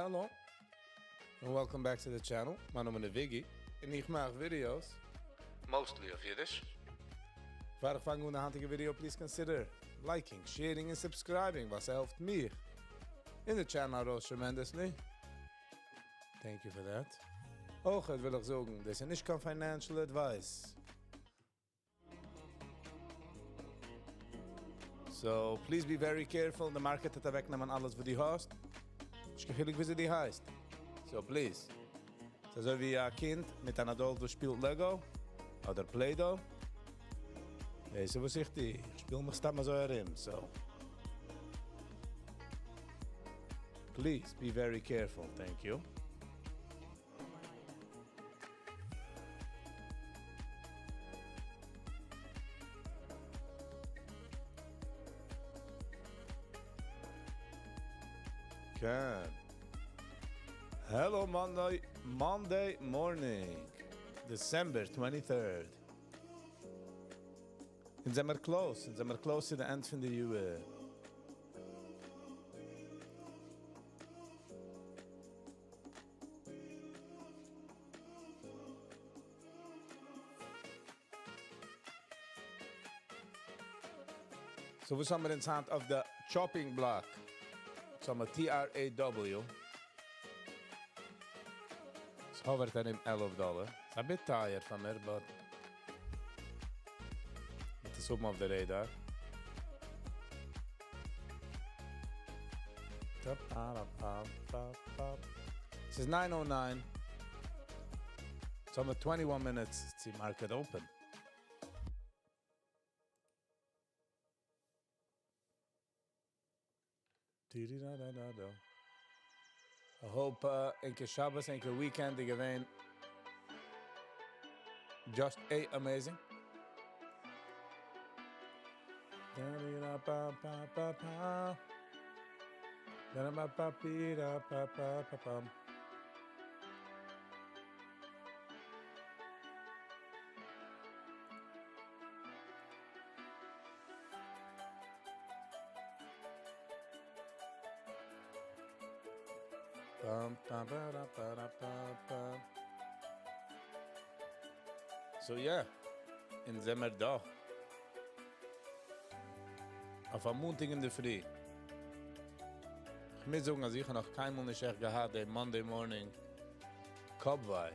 Hello and welcome back to the channel, מיין נאמען איז וויגי און איך מאך ווידיאוס mostly אויף אידיש. פאר איך פאנג אן די היינטיגע ווידיאו please consider liking, sharing און subscribing ווייל ס'העלפט מיך און די channel ארויס tremendously. Thank you for that. אויכעט וויל איך זאגן, דאס איז נישט קיין financial advice. So please be very careful, די market וועט אוועקנעמען אלעס וואס דו האסט, נישט קיין חילוק וויאזוי דו הייסט. So please. ס'איז אזוי ווי א קינד מיט אן adult וואס שפילט Lego אדער Play-Doh. דאס איז וואס איך טו, איך שפיל מיך סתם אזוי ארום, so please be very careful, thank you. כן. Hello Monday, Monday morning, December 23rd. אונז זעמער close, אונז זעמער close צו די end פון די יאר. So וואס האבן מיר אונז היינט אויף די chopping block? So האבן מיר TRAW. עס hover ט ארום 11 דאלער. ס'איז א bit טייער פאר מיר, but מיט עס האבן אויף די radar. ס'איז 9:09. So האבן מיר 21 minutes צו market open. I hope ענקער שבת, ענקער weekend איז געווען just a amazing. So yeah, אונז זעמער דא. אויף א מאנטאג אינדערפרי. איך מוז זאגן, אז איך האב נאך קיינמאל נישט עכט געהאט די Monday morning קאפוויי.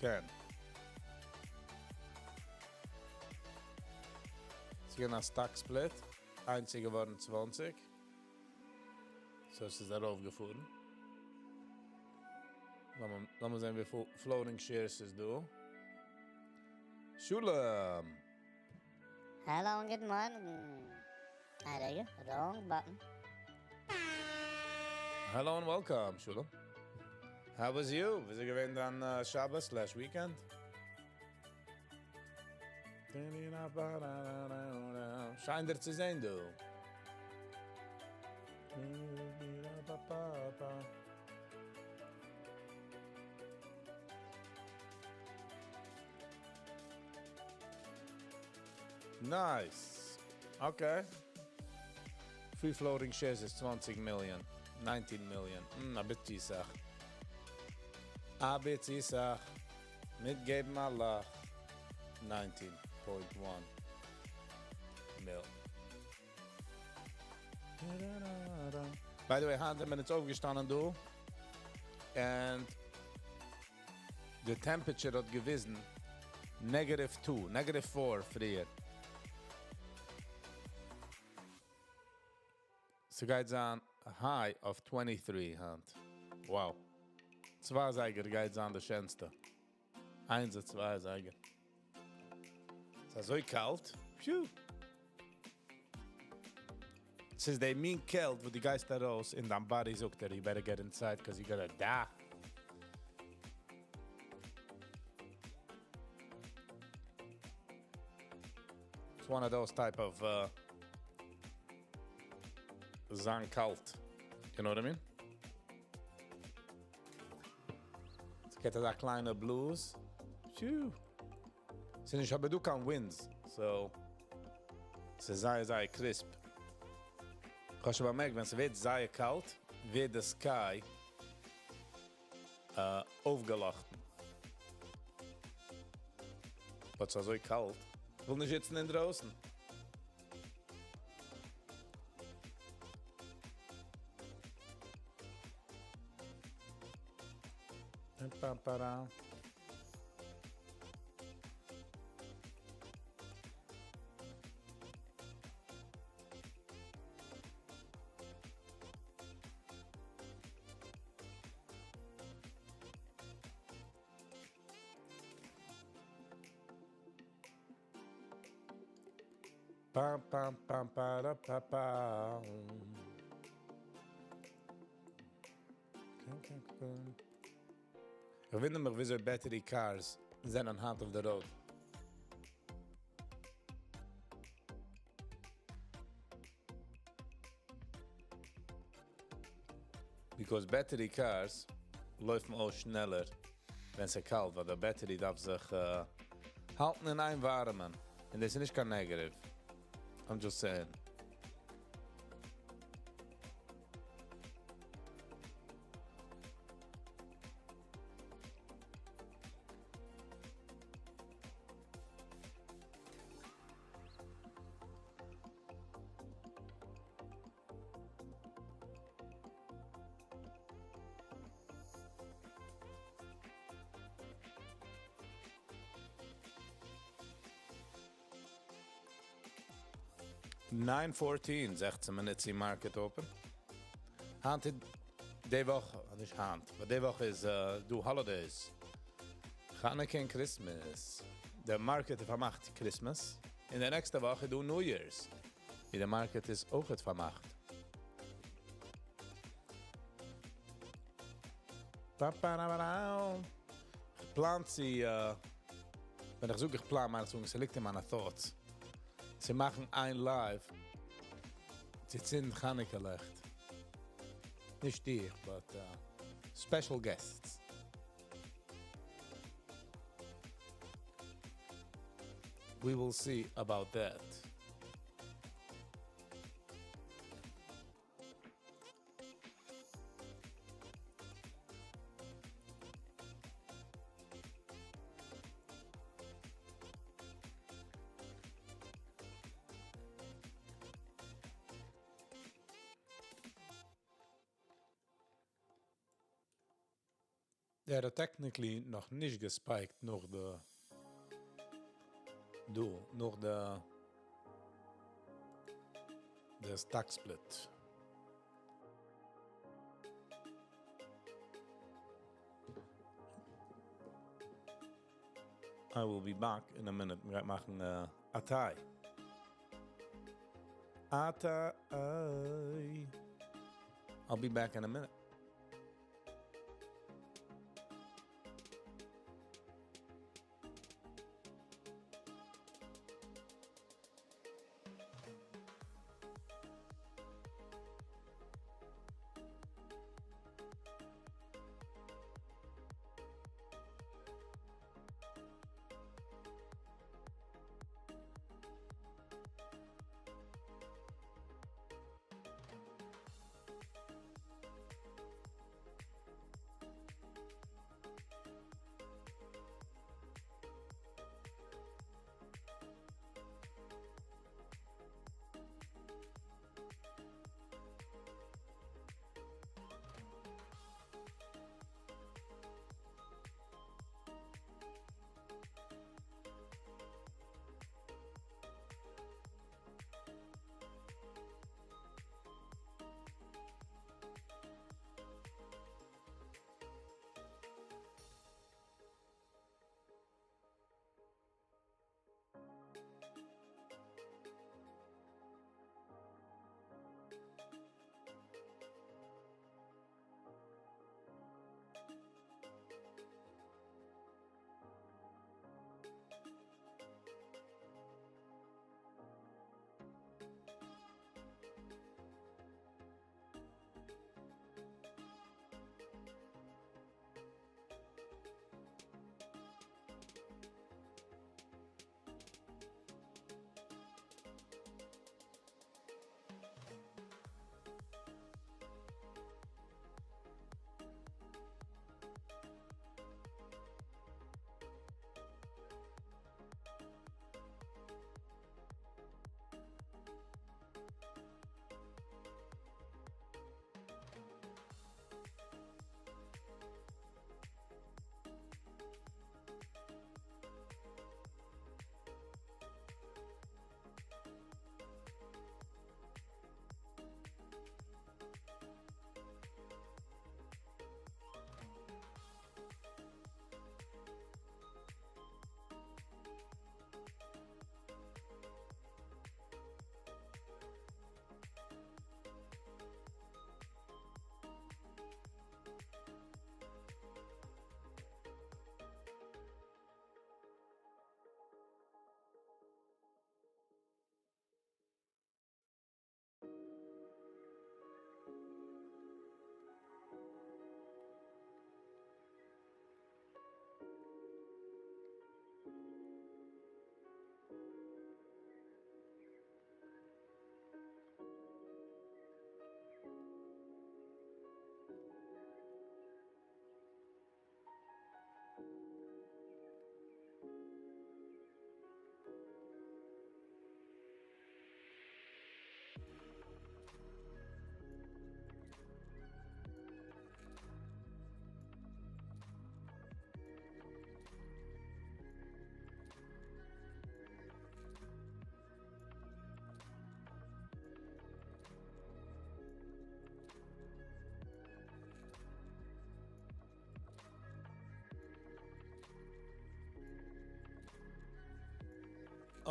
כן. ס'איז געווען א stock split. איינס איז געווארן 20. So עס איז ארויפגעפארן. לאמיר זען וויפיל floating shares איז דא. שלום! Hello and good morning. א רגע, wrong button. Hello and welcome, שלום. How was you? ווי איז געווען דיין שבת slash weekend? שיין דיר צו זען, דו. Nice. Okay. Free floating shares איז 20 million. 19 million. א ביסל סאך. א ביסל סאך. מיטגעבן א לאך. 19.1 mil. By the way, היינט זעמיר אונז אויפגעשטאנען דא. And the temperature האט געוויזן negative 2, negative 4 פריער. ס'גייט זיין a high of 23 היינט. Wow. צוויי אזייגער גייט זיין די שענסטע. איינס, צוויי אזייגער. ס'איז אזוי קאלט. Phew. ס'איז די מין קעלט, וואו דו גייסט ארויס און דיין body זאגט דיר, you better get inside because you're gonna die. It's one of those type of זיין קאלט. You know what I mean? עס גייט אזא קליינע בלאז. Phew. ס'איז נישט אבער דא קיין winds, so ס'איז זייער זייער crisp. איך האב שוין באמערקט, ווען ס'ווערט זייער קאלט, ווערט the sky אויפגעלויכטן. But ס'איז אזוי קאלט. איך וויל נישט זיצן אינדרויסן. Pam, para. Pam, pam, pam, para, pa, pa. Okay. איך וואונדער מיך, וויאזוי battery cars זענען היינט אויף the road. Because battery cars לויפן אויך שנעלער, ווען ס'איז קאלט, ווייל די battery דארף זיך האלטן אין איין ווארעמען. און דאס איז נישט קיין negative. I'm just saying. 9:14, 16 minutes אין market open. היינט די וואך, נישט היינט, אבער די וואך איז דא holidays. חנוכה און Christmas. דער market איז פארמאכט Christmas. אין דער נעקסטע וואך איז דא New Year's. ווי דער market איז אויך פארמאכט. Pa, pa, ra, ra. איך plan צו, ווען איך זאג איך plan, מיין איך צו זאגן, ס'ליגט אין מיינע thoughts. צו מאכן איין live, צו צינדן חנוכה ליכט. נישט איך, but special guests. We will see about that. דער האט technically נאך נישט גע spiked נאך די דא, נאך די stock split. I will be back in a minute. מיר מאכן א טיי. א טיי. I'll be back in a minute.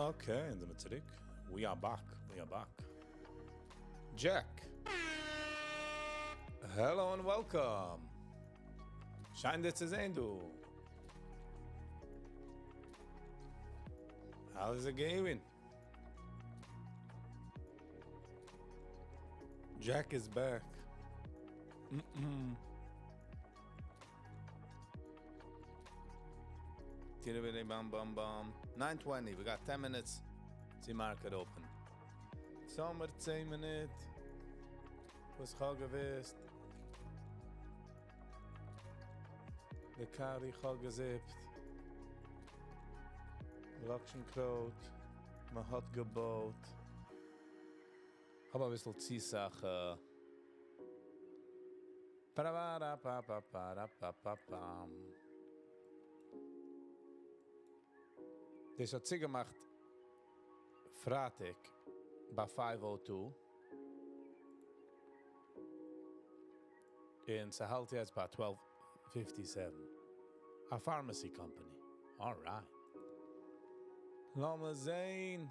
Okay, אונז זעמיר צוריק. We are back, we are back. Jack. Hello and welcome. שיין דיר צו זען דא. How is it going? Jack is back. Mm-mm. Bam, bam, bam. 9:20. We got 10 minutes to market open. סאמער 10 מינוט. וואס כ'האב געוואוסט. די קאר איך האב געזיפט. לאקשן קרויט. מען האט געבויט. האב א ביסל צו סאך. Parabara pa pa para pa pa pam. דאס האט זיך געמאכט פרייטאג ביי 5:02. און ס'האלט יעצט ביי 12:57. A pharmacy company. All right. לאמיר זען.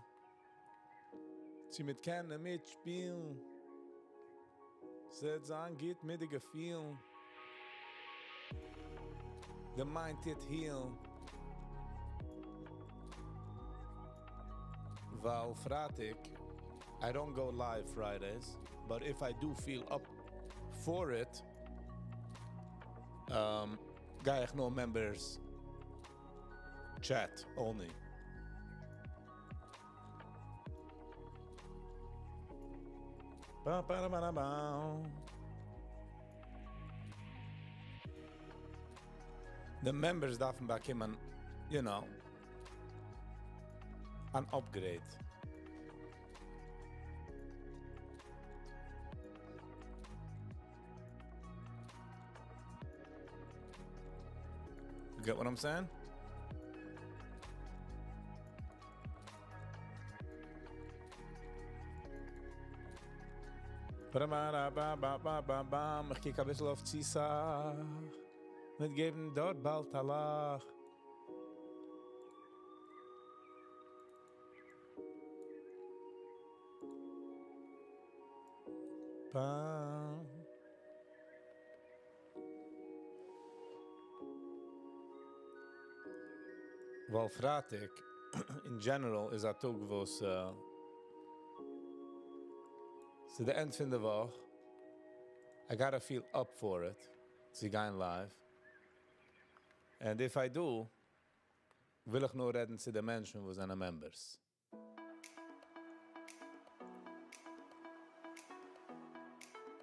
צי מיר קענען מיטשפילן. ס'וועט זיין גוט מיט די געפילן. The mind it heal. ווייל פרייטאג, I don't go live Fridays, but if I do feel up for it, גיי איך נאר members chat only. Ba, ba, da, ba, da, ba. The members דארפן באקומען, an upgrade. You get what I'm saying? Ba-ba-ba-ba-ba-ba-bam. איך קוק א ביסל אויף צו סאך. מיר געבן דארט באלד א לאך. Bam. ווייל פרייטאג, in general, איז א טאג וואס ס'איז די end פון די וואך. I gotta feel up for it, צו גיין live. And if I do, וויל איך נאר רעדן צו די מענטשן וואס זענען members.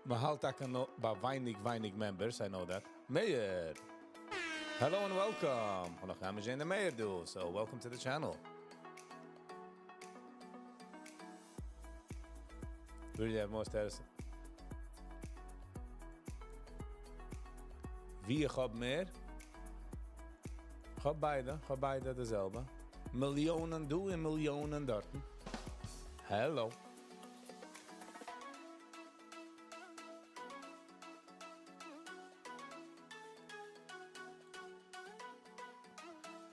מען האלט טאקע נאר ביי ווייניג, ווייניג members, I know that. Mayor! Hello and welcome! נאך קיינמאל נישט געזען דעם Mayor דא, so welcome to the channel. Really have more status. ווי איך האב מער? איך האב ביידע, איך האב ביידע די זעלבע. מיליאנען דא און מיליאנען דארטן. Hello.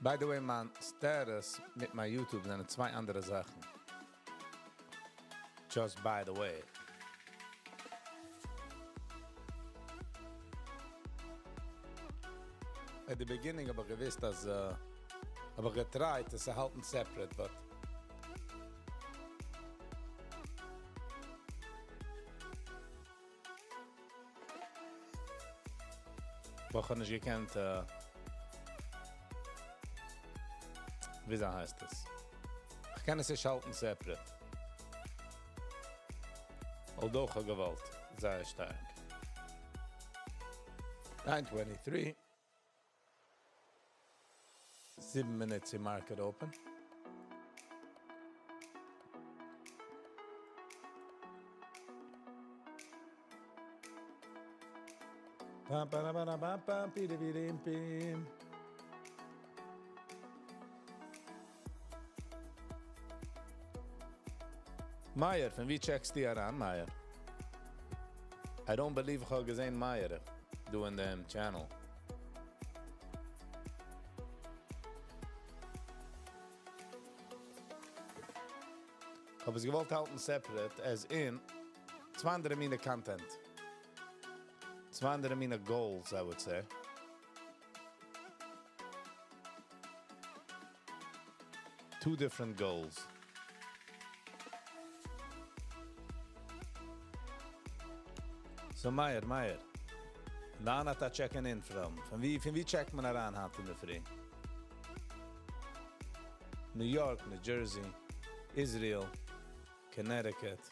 By the way, מיין status מיט מיין YouTube זענען צוויי אנדערע זאכן. Just by the way. At the beginning האב איך געוואוסט אז האב איך געטרייט עס צו האלטן separate, but איך האב נישט געקענט, וויאזוי הייסט עס? איך קען עס נישט האלטן separate. Although איך האב געוואלט, זייער שטארק. 9:23. 7 minutes in market open. Ba, ba, ba, ba, ba, ba, pi, di, di, dim, Meyer, פון וואו טשעקסטו אריין, Meyer? I don't believe איך האב געזען Meyer דא אין דעם channel. כ'האב עס געוואלט האלטן separate, as in, צוויי אנדערע מינע content. צוויי אנדערע מינע goals, I would say. Two different goals. So מאיר, מאיר, לאן אתה checking in from? פון ווי, פון ווי check ט מען אריין היינט אינדערפרי? New York, New Jersey, Israel, Connecticut.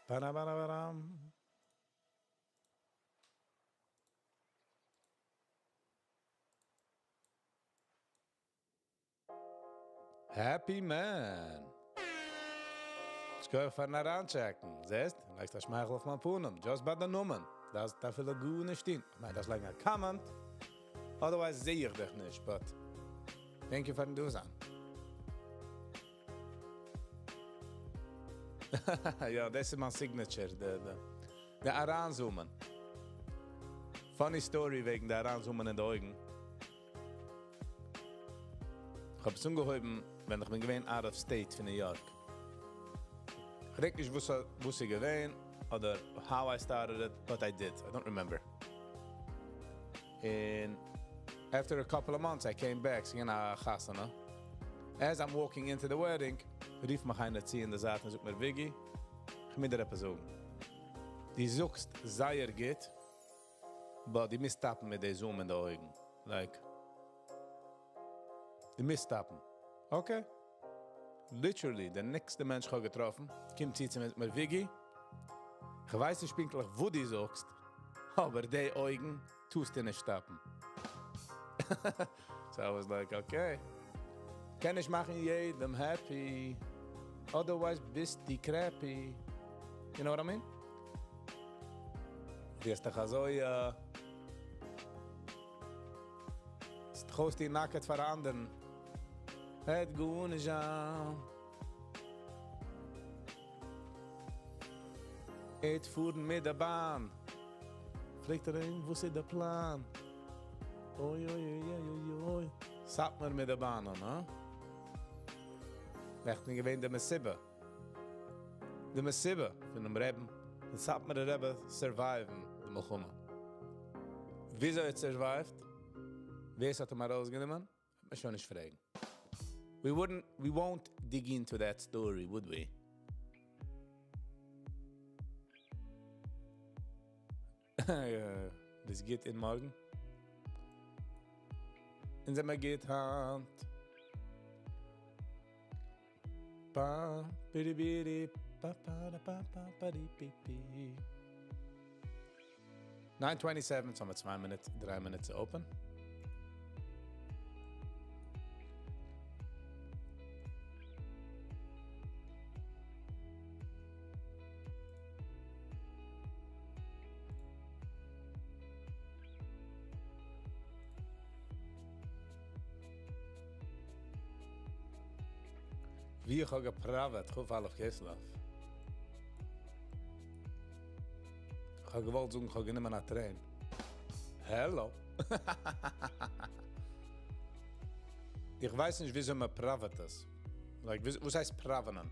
Ba-da-ba-da-ba-dam. Happy man. שכוח פארן אריינטשעקן. זעסט? לייגסט א שמייכל אויף מיין פנים. Just ביי די נאמען. דאס דארף אפילו גארנישט טון. כ'מיין, דארפסט לייגן א comment. Otherwise זע איך דיך נישט. But thank you פארן דא זיין. יא, דאס איז מיין signature. די, די, די אריינזומען. Funny story וועגן די אריינזומען אין די אויגן. איך האב עס אנגעהויבן, ווען איך בין געווען out of state פון New York. איך געדענק נישט וואס וואס איז געווען, אדער how I started it, but I did. I don't remember. And after a couple of months, I came back, ס'איז געווען א חתונה. As I'm walking into the wedding, רופט מיך איינער צו אין די זייט און זאגט מיר, Viggy, איך מוז דיר עפעס זאגן. דו זאגסט זייער גוט, but דו מוזט stop ן מיט די zoom אין די אויגן. Like, דו מוזט stop ן. Okay. Literally, דער נעקסטע מענטש איך האב געטראפן, קומט צו צו מיר, Viggy, איך ווייס נישט פונקטליך, וואס דו זאגסט, אבער די אויגן טוסטו נישט stop ן. So I was like, okay. קען נישט מאכן יעדעם happy. Otherwise ביסטו crappy. You know what I mean? דו האסט דאך אזוי, ס'טרויסט די נאקעט פאר אנדערן. העט גארנישט זיין. עט פארן מיט דער באן. פרעגט ער אים, וואס איז דער פלאן? אוי, אוי, אוי, אוי, אוי, אוי. סאטמאר מיט דער באן, הא? נעכטן געווען די מסיבה. די מסיבה פון דעם רבי'ן. דער סאטמארער רבי survive ן די מלחמה. וויאזוי ער survive ט? ווער עס האט אים ארויסגענומען? מיר שוין נישט פרעגן. We wouldn't, we won't dig into that story, would we? דאס גייט אין מארגן. אונז זעמיר גוט היינט. Pa, bidi, bidi, pa, pa, da, pa, pa, pa, di, pi, pi. 9:27, so 2 minutes, 3 minutes to open. ווי איך האב געפראוועט, כ"א כסלו. איך האב געוואלט זאגן, איך האב גענומען א train. Hello. איך ווייס נישט, וויאזוי מען פראוועט עס. Like, וואס הייסט פראווענען?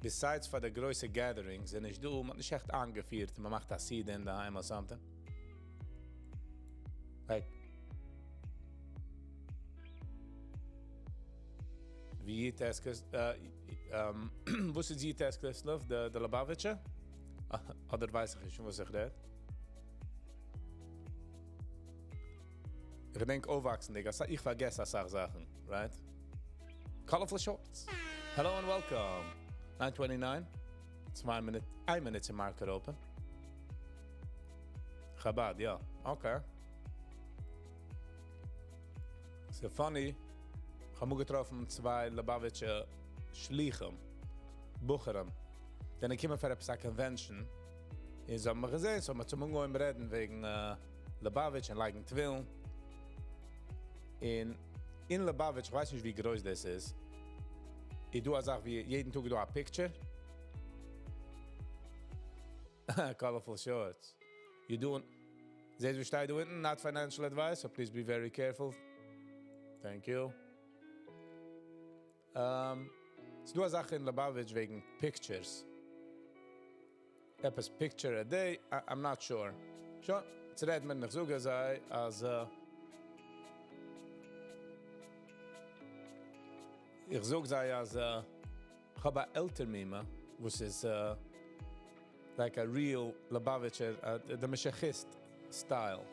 Besides פאר די גרויסע gatherings, זענען נישט דא, מען האט נישט עכט איינגעפירט, מען מאכט א סעודה אין דער היים or something. Like, ווי י"ט כס, וואס איז י"ט כסלו? די, די ליובאוויטשער? אדער ווייס איך נישט, וואס איך רעד. איך געדענק אויפוואקסנדיג, איך פארגעס א סאך זאכן, right? Colorful shorts. Hello and welcome. 9:29. 2 minute, 1 minute to market open. Chabad, ja. Okay. So funny. איך האב געטראפן צוויי ליובאוויטשער שלוחים, בחורים. זענען געקומען פאר עפעס א convention. און זיי האבן מיך געזען, so מיר צום אנגעהויבן רעדן וועגן ליובאוויטש און לייגן תפילין. אין, אין ליובאוויטש, איך ווייס נישט, ווי גרויס דאס איז. איז דא א זאך ווי יעדן טאג איז דא א picture? Colorful shorts. You doing... זעהסט ווי שטייט דא אונטן? Not financial advice, so please be very careful. Thank you. ס'איז דא א זאך אין Lubavitch וועגן pictures. עפעס picture a day, I'm not sure. שוין, צו רעדן מיט איך זאג זיי אז איך זאג זיי אז איך האב א עלטער מומע, וואס איז like a real Lubavitcher, the משיחיסט style.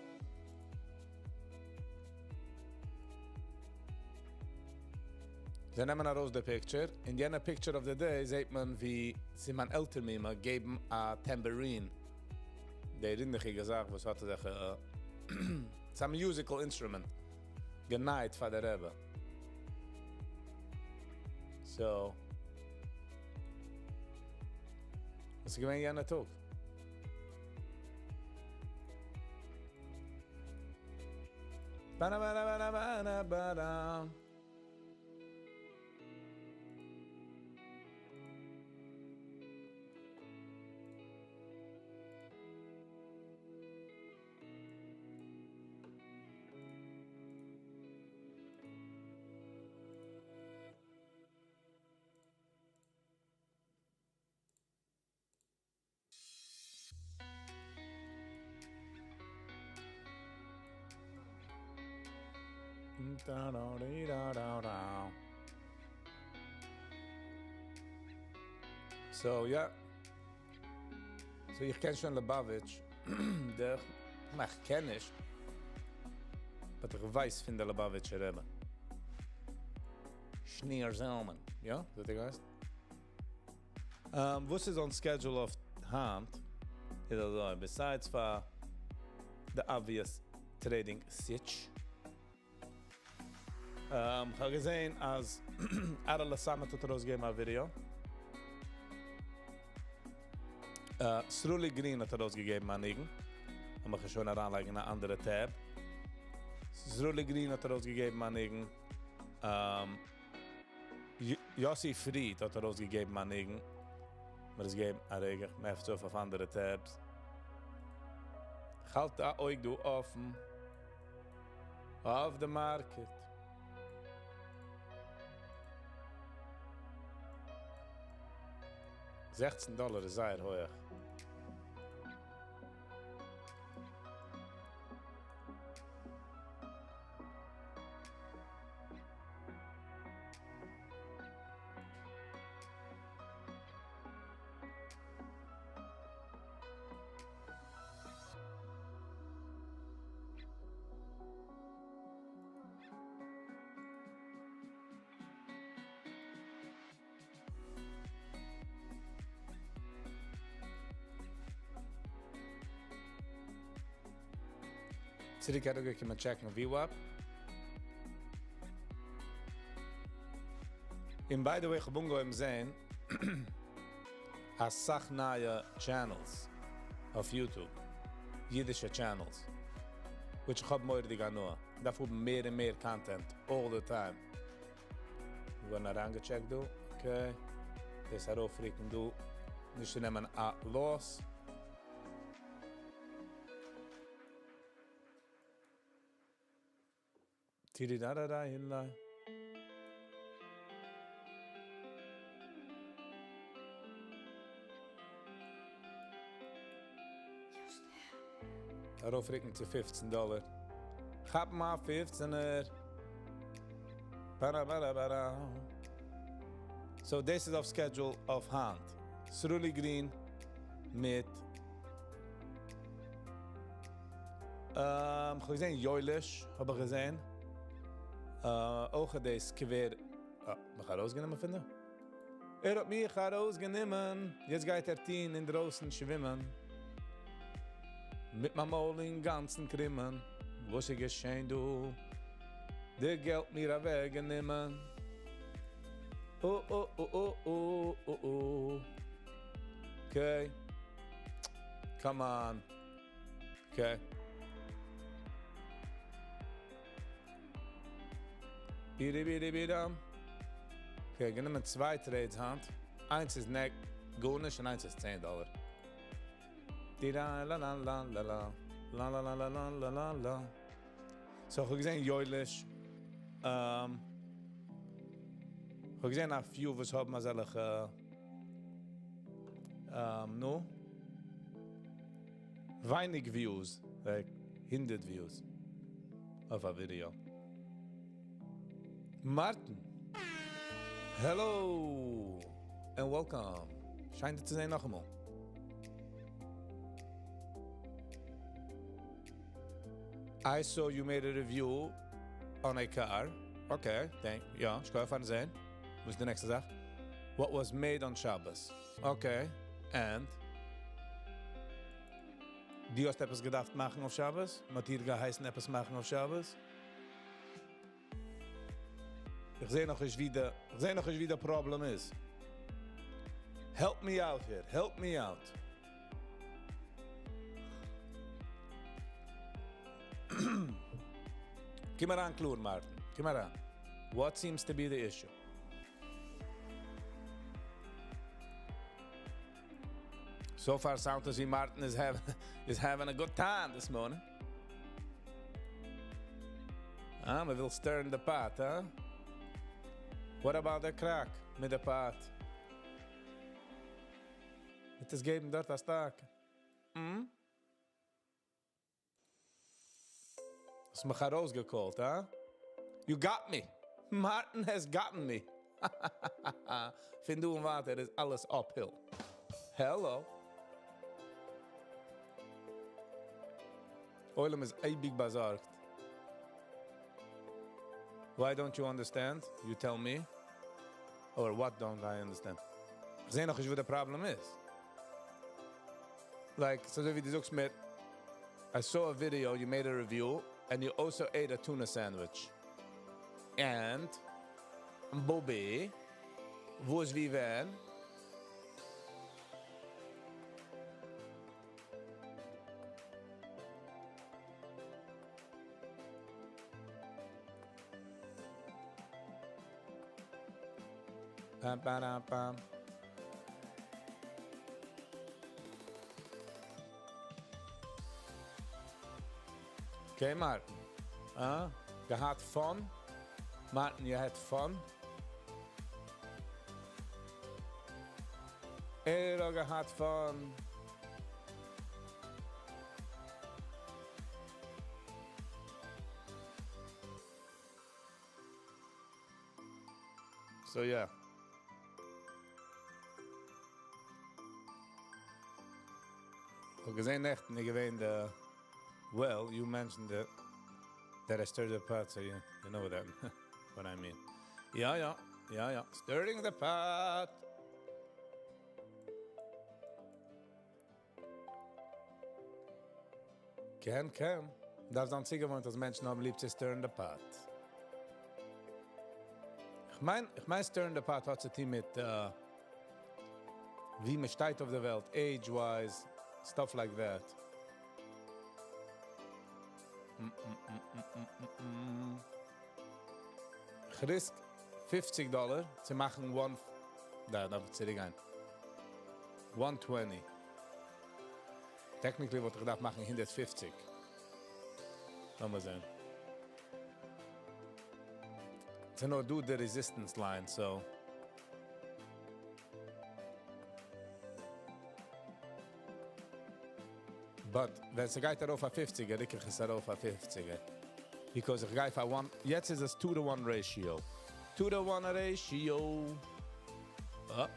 זיי נעמען ארויס די picture, אין יענע picture of the day זעט מען ווי זי מיין עלטער מומע געבן א tambourine. די רינדעכיגע זאך וואס האט זיך, it's a musical instrument, גענייט פאר דער רבי. So, וואס איז געווען יענע טאג? Ba ba ba ba ba ba ba. Da, da, da, da, da, da. So, yeah. So, איך קען שוין Lubavitch. דער, איך קען נישט. But איך ווייס פון דער Lubavitcher רבי. Schneer Zalman. יא? זאגט ער געהייסט? וואס איז on schedule אויף היינט? איז אזוי, besides for the obvious trading sitch. איך האב געזען, אז Adel Samet האט ארויסגעגעבן א video. Sruli Green האט ארויסגעגעבן א ניגון. לאמיר שוין אריינלייגן אן אנדערע tab. Sruli Green האט ארויסגעגעבן א ניגון. Yossi Fried האט ארויסגעגעבן א ניגון. מיר עס געבן א רגע, מען עפנט אויף אויף אנדערע tabs. האלט א אויג דא אפן. אויף די market. 16 דאלאר איז זייער הויך. צוריק אראפגעקומען check ן VWAP. און by the way, איך האב אנגעהויבן זען א סאך נייע channels אויף YouTube. אידישע channels. Which איך האב מורא'דיג הנאה. דארף האבן מער און מער content all the time. מיר ווערן אריינגעטשעקט דא. Okay. דאס ארויפרוקן דא. נישט צו נעמען א loss. Tiri da da da hilla. ארויפרוקן צו 15 דאלאר. כאפ מיר 15er. Bara bara bara. So this is off schedule אויף היינט. Sruli Green מיט איך האב געזען Yoelish, האב איך געזען. אויך דאס קווער, אה, מיך ארויסגענומען פון דא. ער האט מיך ארויסגענומען. יעצט גייט ער טון אין דרויסן שווימען. מיט מיין מויל אין גאנצן קרימען. וואס איז געשען דא? די געלט מיר אוועקגענומען. Oh, oh, oh, oh, oh, oh, oh. Okay. Come on. Okay. Bidi bidi bidam. Okay, גענומען צוויי trades היינט. איינס איז נעק גארנישט און איינס איז 10 דאלער. די la la la la la la la la la la la la la. So, איך האב געזען יוליש. איך האב געזען א few וואס האבן אזעלכע נו ווייניג views, like 100 views אויף א video. Martin, hello and welcome. שיין דיך צו זען נאכאמאל. I saw you made a review on a car. Okay, thank יא, איך קען זען. וואס איז די נעקסטע זאך? What was made on Shabbos? Okay, and? דו האסט עפעס געדארפט מאכן אויף שבת? מ'האט דיר געהייסן עפעס מאכן אויף שבת? איך זע נאך נישט ווי די, איך זע נאך נישט ווי די problem איז. Help me out here. Help me out. קום אריין קלאר, Martin. קום אריין. What seems to be the issue? So far sounds as if Martin is having a good time this morning. Ah, מ'וויל stirring the pot, huh? What about the crack מיט די pot? וועט עס געבן דארט א stock. האסט מיך ארויסגעקאלט, huh? You got me. Martin has gotten me. פון דא און ווייטער איז אלעס uphill. Hello. עולם איז אייביג באזארגט. Why don't you understand? You tell me. Or what don't I understand? איך זע נאך נישט וואו די problem איז. Like, so ווי דו זאגסט מיר, I saw a video, you made a review, and you also ate a tuna sandwich. And, Bobby, וואו איז ווי ווען? Pam, pam, pam. Okay, Martin. געהאט fun? Martin, you had fun? ער האט געהאט fun. So yeah. איך האב געזען נעכטן, איך געווען די, well, you mentioned it, that I stirred the pot, so you know what I mean. Ja. Stirring the pot. קען, קען. דארף זיין צוגעוואוינט, אז מענטשן האבן ליב צו stirring the pot. איך מיין stirring the pot האט צו טון מיט ווי מען שטייט אויף דער וועלט, age-wise, stuff like that. איך risk 50 דאלער צו מאכן one, דא דארף איך צוריקגיין. 120. Technically וואלט איך געדארפט מאכן 150. לאמיר זען. ס'איז נאר דא די resistance line, so. But ווען ס'גייט ארויף אויף 50, risk איך עס ארויף אויף 50. Because איך גיי פאר one, יעצט איז עס 2 to 1 ratio. 2 to 1 ratio. Up.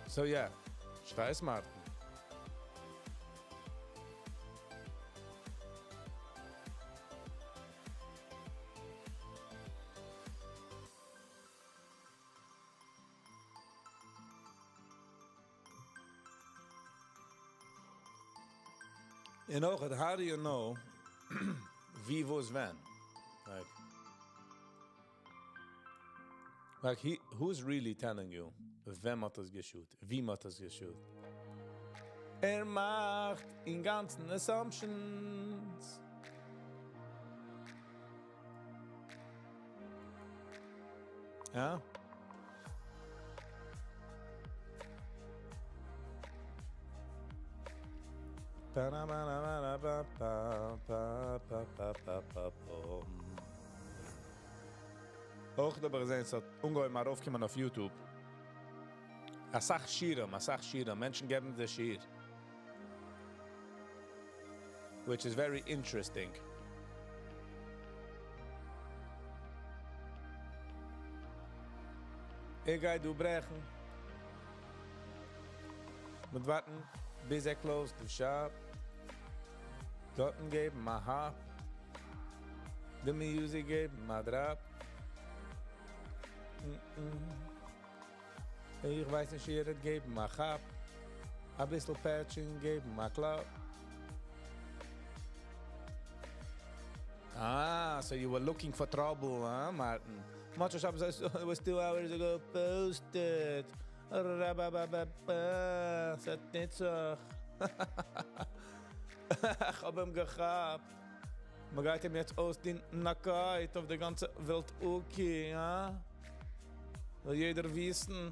So yeah, שטייסט Martin. און אויך, how do you know ווי וואס ווען? Like he, who's really telling you ווען מ'האט עס געshoot? ווי מ'האט עס געshoot? ער מאכט אין גאנצן assumptions. יא? אויך האב איך געזען ס'האט אנגעהויבן ארויפקומען אויף YouTube אסאך שיעורים, אסאך שיעורים, מענטשן געבן די שיעור, which is very interesting. ער גייט דא ברעכן. מ'וועט ווארטן ביז ער close ט די shop. דארטן געבן א hop. די music געבן א drop. איך ווייס נישט ער וועט געבן א כאפ. אביסל פעטש און געבן א קלאפ. Ah, so you were looking for trouble, huh, Martin? Motzei Shabbos was 2 hours ago posted. Rababababa, ס'האט ניצח. איך האב אים געכאפט. מ'גייט אים יעצט אויסטון נאקעט אויף די גאנצע וועלט okay, הא? זאל יעדער וויסן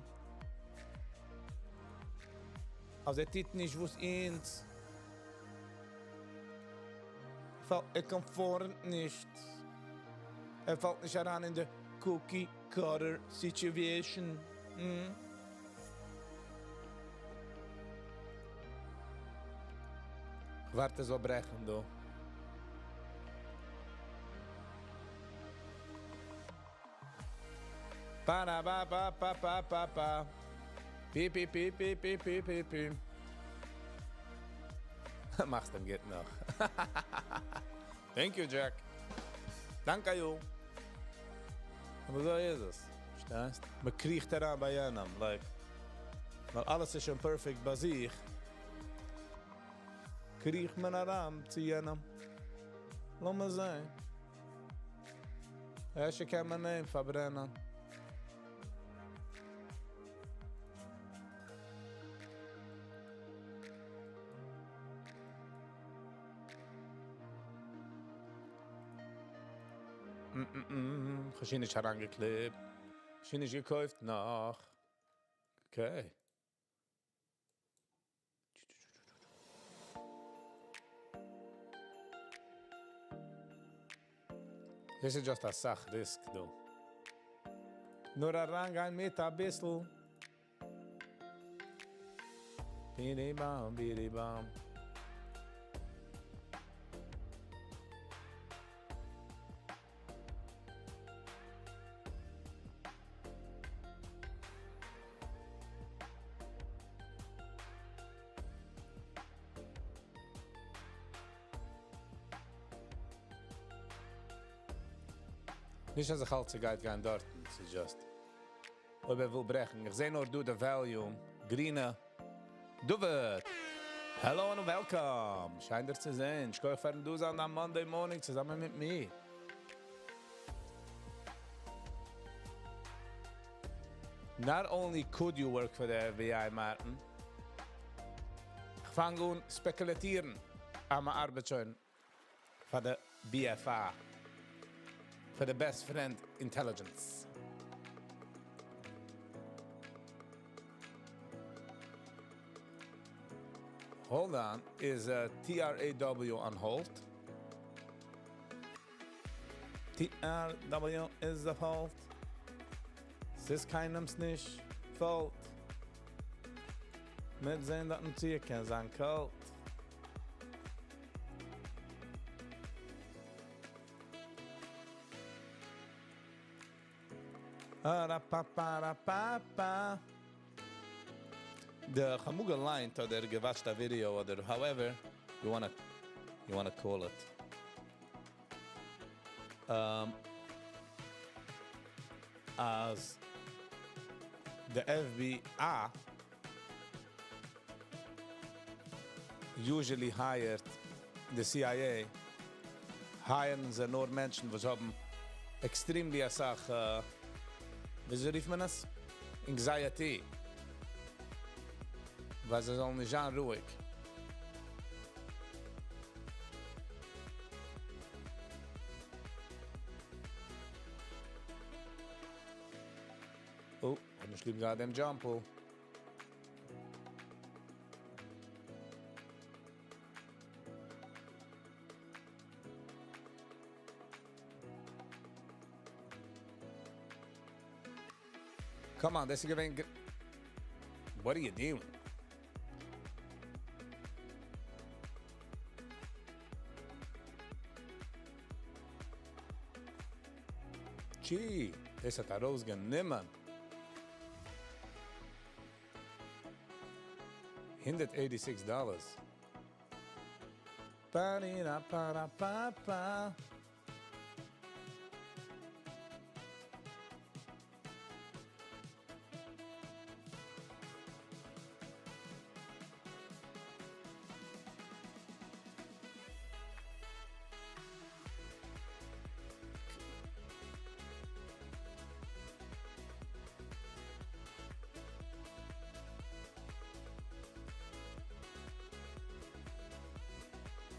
אז ער טוט נישט וואס אונז. ער conform ט נישט. ער פאלט נישט אריין אין די cookie cutter situation. כ'ווארט עס זאל ברעכן דא. פאראבאבאפאפאפאפא. פי פי פי פי פי פי פי פי. מאכסט אים גוט נאך. Thank you, Jack. דאנק you. אבער אזוי איז עס. פארשטייסט? מען קריכט אריין ביי יענעם, like, ווייל אלעס איז שוין perfect ביי זיך, קריכט מען אריין צו יענעם. לאמיר זען. אפשר קען מען אים פארברענען. כ'האב שוין נישט אריינגעקליפט. שוין נישט געקויפט נאך. Okay. דאס איז just אסאך risk דא. נאר אריינגיין מיט אביסל. בידי באם, בידי באם. נישט אז איך האלט ס'גייט גיין דארטן, ס'איז just אויב ער וויל ברעכן. איך זע נאר דא די volume, גרינע. דוד! Hello and welcome! שיין דיר צו זען. שכוח פארן דא זיין am Monday morning צוזאמען מיט מיר. Not only could you work for the FBI, Martin, איך פאנג אן ספעקולירן אז מען ארבעט שוין פאר די BFI, פאר די Best Friend Intelligence. Hold on, is TRAW on hold? TRW is on hold. ס'איז קיינעמס נישט fault. מיט זען דארטן צו קען זיין קאלט. Pa-ra-pa-pa-ra-pa-pa. די כ'האב אמאל געליינט אדער גע watch ט א video אדער however you wanna call it. אז the FBI usually hired the CIA hire ן זיי נאר מענטשן וואס האבן extremely אסאך, וויאזוי רופט מען עס? Anxiety. ווייל זיי זאלן נישט זיין רואיג. Oh, האב נישט ליב געהאט דעם jump. Come on, דאס איז געווען. What are you doing? Gee, דאס האט ארויסגענומען. $186. Pa-di-da-pa-da-pa-pa.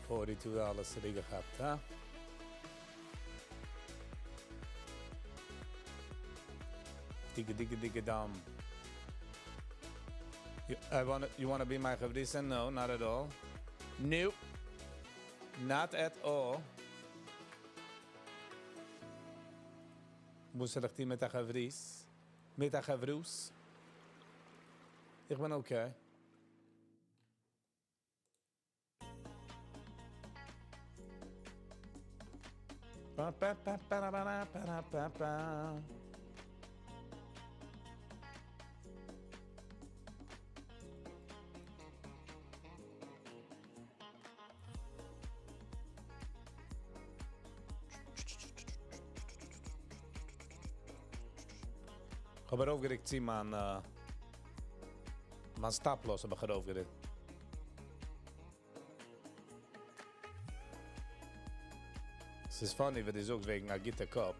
$42 צוריקגעכאפט, הא? דיקע, דיקע, דיקע דאם. You wanna be my חברותא? No, not at all. Nope. Not at all. וואס זאל איך טון מיט א חברות? מיט א חברות? איך בין okay. Pa, pa, pa, pa, ra, ra, pa, ra, pa, pa. איך האב ארויפגערוקט צו מיין, מיין stop loss האב איך ארויפגערוקט. ס'איז funny, ווען דו זאגסט וועגן א גוטע קאפ.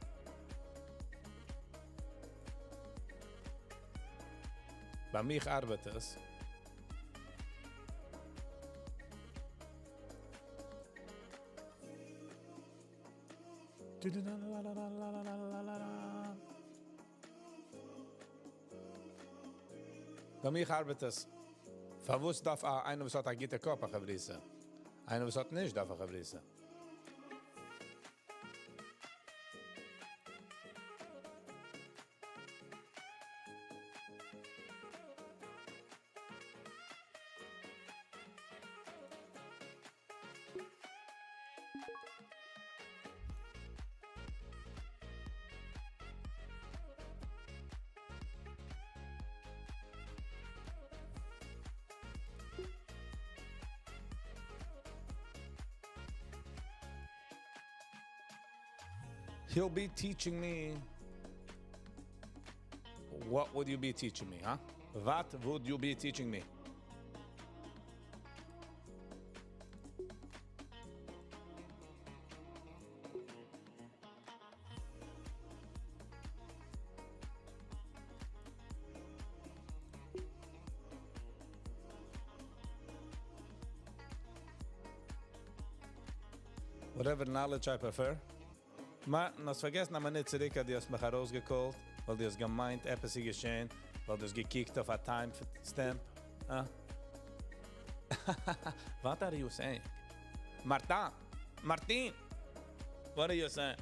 ביי מיר ארבעט עס. ביי מיר ארבעט עס. פארוואס דארף איינער וואס האט א גוטע קאפ א חברותא? איינער וואס האט נישט דארף א חברותא. He'll be teaching me. What would you be teaching me, huh? What would you be teaching me? Whatever knowledge I prefer. מארטין, האסט פארגעסן א מינוט צוריק, אז דו האסט מיך ארויסגעקאלט, ווייל דו האסט געמיינט, עפעס איז געשען, ווייל דו האסט געקוקט אויף א time stamp. Huh? What are you saying? Martin! Martin! What are you saying?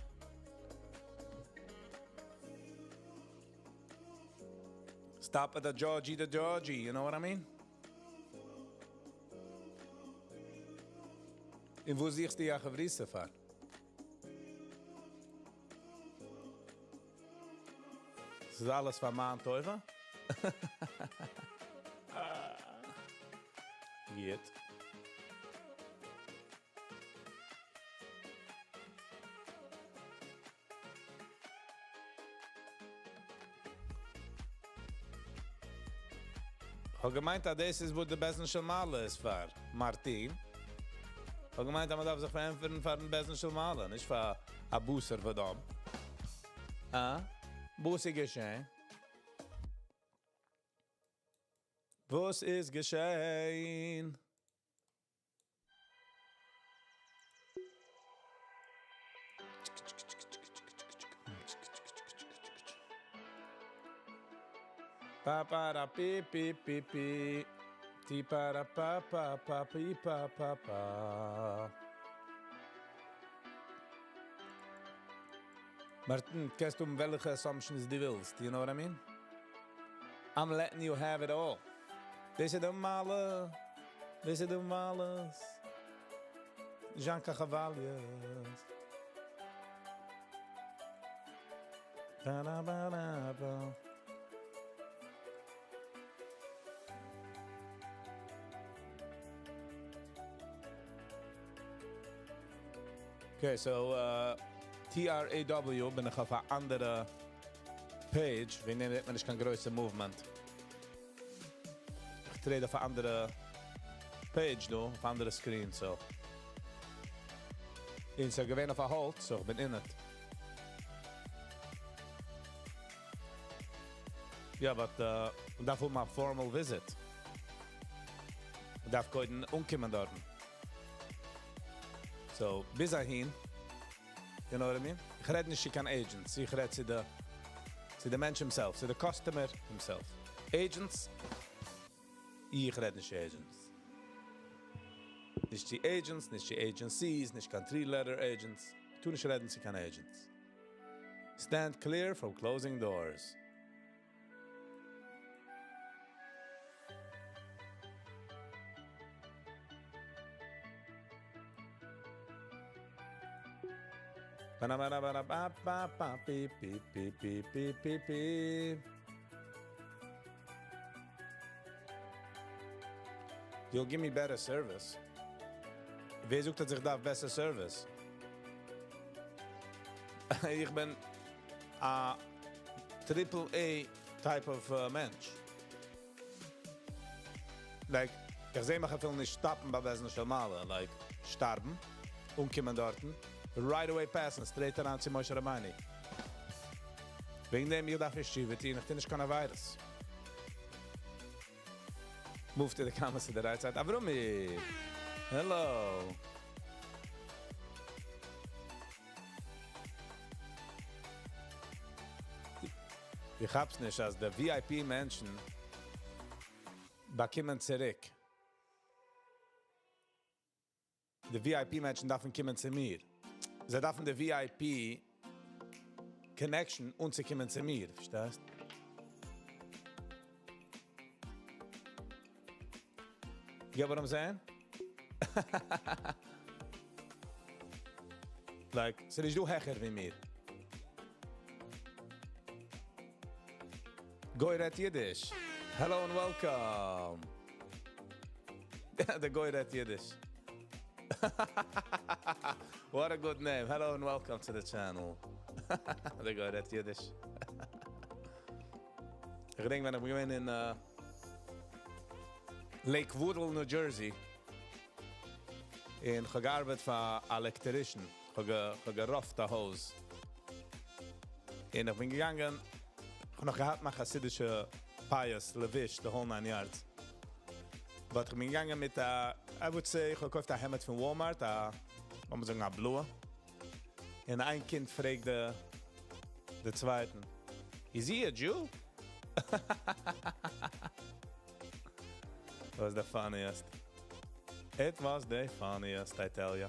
Stop at the Georgie, the Georgie, you know what I mean? און וואו זוכסטו א חברותא פאר? ס'איז אלעס פאר מיין טובה? גוט. איך האב געמיינט, אז דאס איז וואו די בית דין של מעלה איז פאר, מארטין. איך האב געמיינט, אז מען דארף זיך פארענטפערן פאר'ן בית דין של מעלה, נישט פאר א בשר ודם. אה? וואס איז געשען? וואס איז געשען? Pa pa ra pi pi pi pi ti pa ra pa pa pa pi pa pa pa. מארטין, קענסט האבן וועלכע assumptions דו ווילסט, you know what I mean? I'm letting you have it all. דאס איז די מעלות, דאס איז די מעלות. זשאנקא כוואליעס. Ba-da-ba-da-ba. Okay, so uh, TRAW בין איך אויף א אנדערע page, וועגן דעם זעט מען נישט קיין גרויסע movement. איך trade אויף א אנדערע page דא, אויף אנדערע screen, so. און ס'איז געווען אויף א hold, so איך בין in it. יא, but uh, מען דארף האבן א formal visit. מען דארף קודם אנקומען דארט. So, ביז אהין, you know what I mean? איך רעד נישט צו קיין agents, איך רעד צו די, צו די מענטש himself, צו די customer himself. Agents, איך רעד נישט צו agents. נישט צו agents, נישט צו agencies, נישט קיין three-letter agents. טו נישט רעדן צו קיין agents. Stand clear from closing doors. Ba-na-ba-na-ba-na-ba-ba-ba, pi, pi, pi, pi, pi, pi, pi. You'll give me better service. ווער זאגט, אז איך דארף בעסער service? איך בין א triple A type of uh, מענטש. Like, איך זע מיך אפילו נישט stop ן ביי בית דין של מעלה, like, שטארבן, אנקומען דארטן, right away pass ן, straight אריין צו משה רבינו. וועגן דעם, איך דארף נישט תשובה טון, איך טו נישט קיין עבירות. Move to the comments to the right side. Avrumi! Hello! דו כאפסט נישט, אז די VIP מענטשן באקומען צוריק. די VIP מענטשן דארפן קומען צו מיר. זיי דארפן די VIP connection אנצוקומען צו מיר, פארשטייסט? You get what I'm saying? Like, ס'איז נישט דא העכער ווי מיר. גוי רעדט אידיש. Hello and welcome. דער גוי רעדט אידיש. What a good name. Hello and welcome to the channel. דער גוי רעדט אידיש. איך געדענק, ווען איך בין געווען אין uh, Lake Woodall, New Jersey. און איך האב געארבעט פאר electrician. איך האב גע roof ט א הויז. און איך בין געגאנגען, איך האב נאך געהאט מיין חסידישע פיאות, לבוש, the whole nine yards. But איך בין געגאנגען מיט א, I would say, איך האב געקויפט א העמד פון Walmart, א, לאמיר זאגן, א בלויע. און איין קינד פרעגט די, די צווייטן, Is he a Jew? Was the funniest. It was the funniest, I tell you.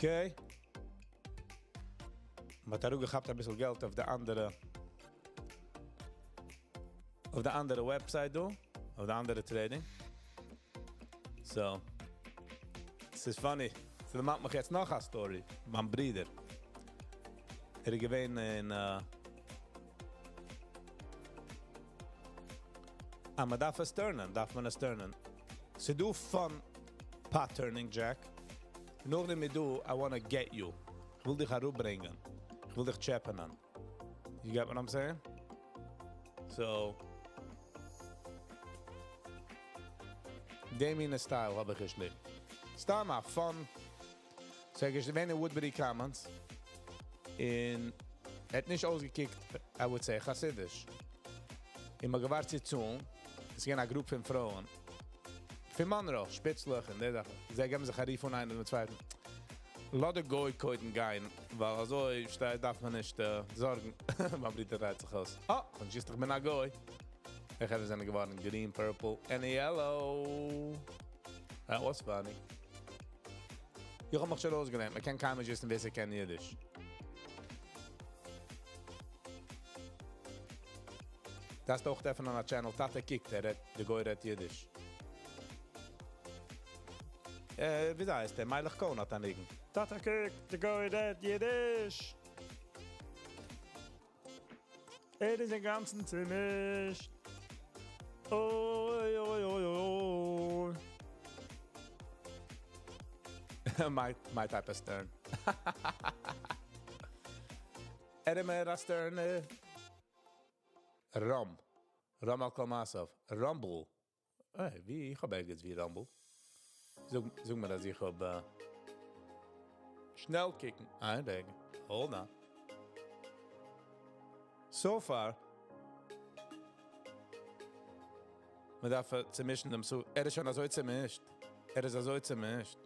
Okay. מ'האט אראפגעכאפט א ביסל געלט אויף די אנדערע אויף די אנדערע website דא, אויף די אנדערע trading. So, ס'איז funny. ס'דערמאנט מיך יעצט נאך א story. מיין ברודער. ער איז געווען אין uh, אה, מען דארף עס turn ען, דארף מען עס turn ען. ס'דא fun pot turning, Jack. נאכדעם איז דא, I wanna get you. איך וויל דיך אראפברענגען. איך וויל דיך טשעפענען. You get what I'm saying? So, דעם מין style האב איך נישט ליב. סתם א fun. So ער איז געווען אין Woodbury Commons און ער האט נישט אויסגעקוקט, I would say, חסידיש. און מ'האט געווארט צו צאלן, עס איז געווען א group פון פרויען, פון Monroe, שפיצלעך און די זאכן. זיי געבן זיך א רוף אן איינער דעם צווייטן, לאז די גוי קודם גיין, ווייל אזוי שטייט דארף מען נישט זארגן. מיין ברודער דרייט זיך אויס, אה, כ'האב נישט געוואוסט איך בין א גוי. די חברה זענען געווארן green, purple and yellow. That was funny. איך האב מיך שוין אויסגעלערנט, מען קען קיינמאל נישט וויסן ווער ס'קען אידיש. דארפסט אויך עפענען א channel, טאטע קוקט, ער רעדט, די גוי רעדט אידיש. אה, וויאזוי הייסט ער? מיילעך קאהן האט א ניגון. טאטע קוקט, די גוי רעדט אידיש. ער איז אינגאנצן צומישט. אוי אוי אוי אוי. My, my type of Stern. ער איז מער א Stern. רם. רם על כל מעשיו. Rumble. היי, ווי איך האב ערגעץ ווי Rumble. זאג, זאג מיר אז איך האב שנעל קוקן. איין רגע. Hold on. So far. מען דארף צומישן דעם suit. ער איז שוין אזוי צומישט. ער איז אזוי צומישט.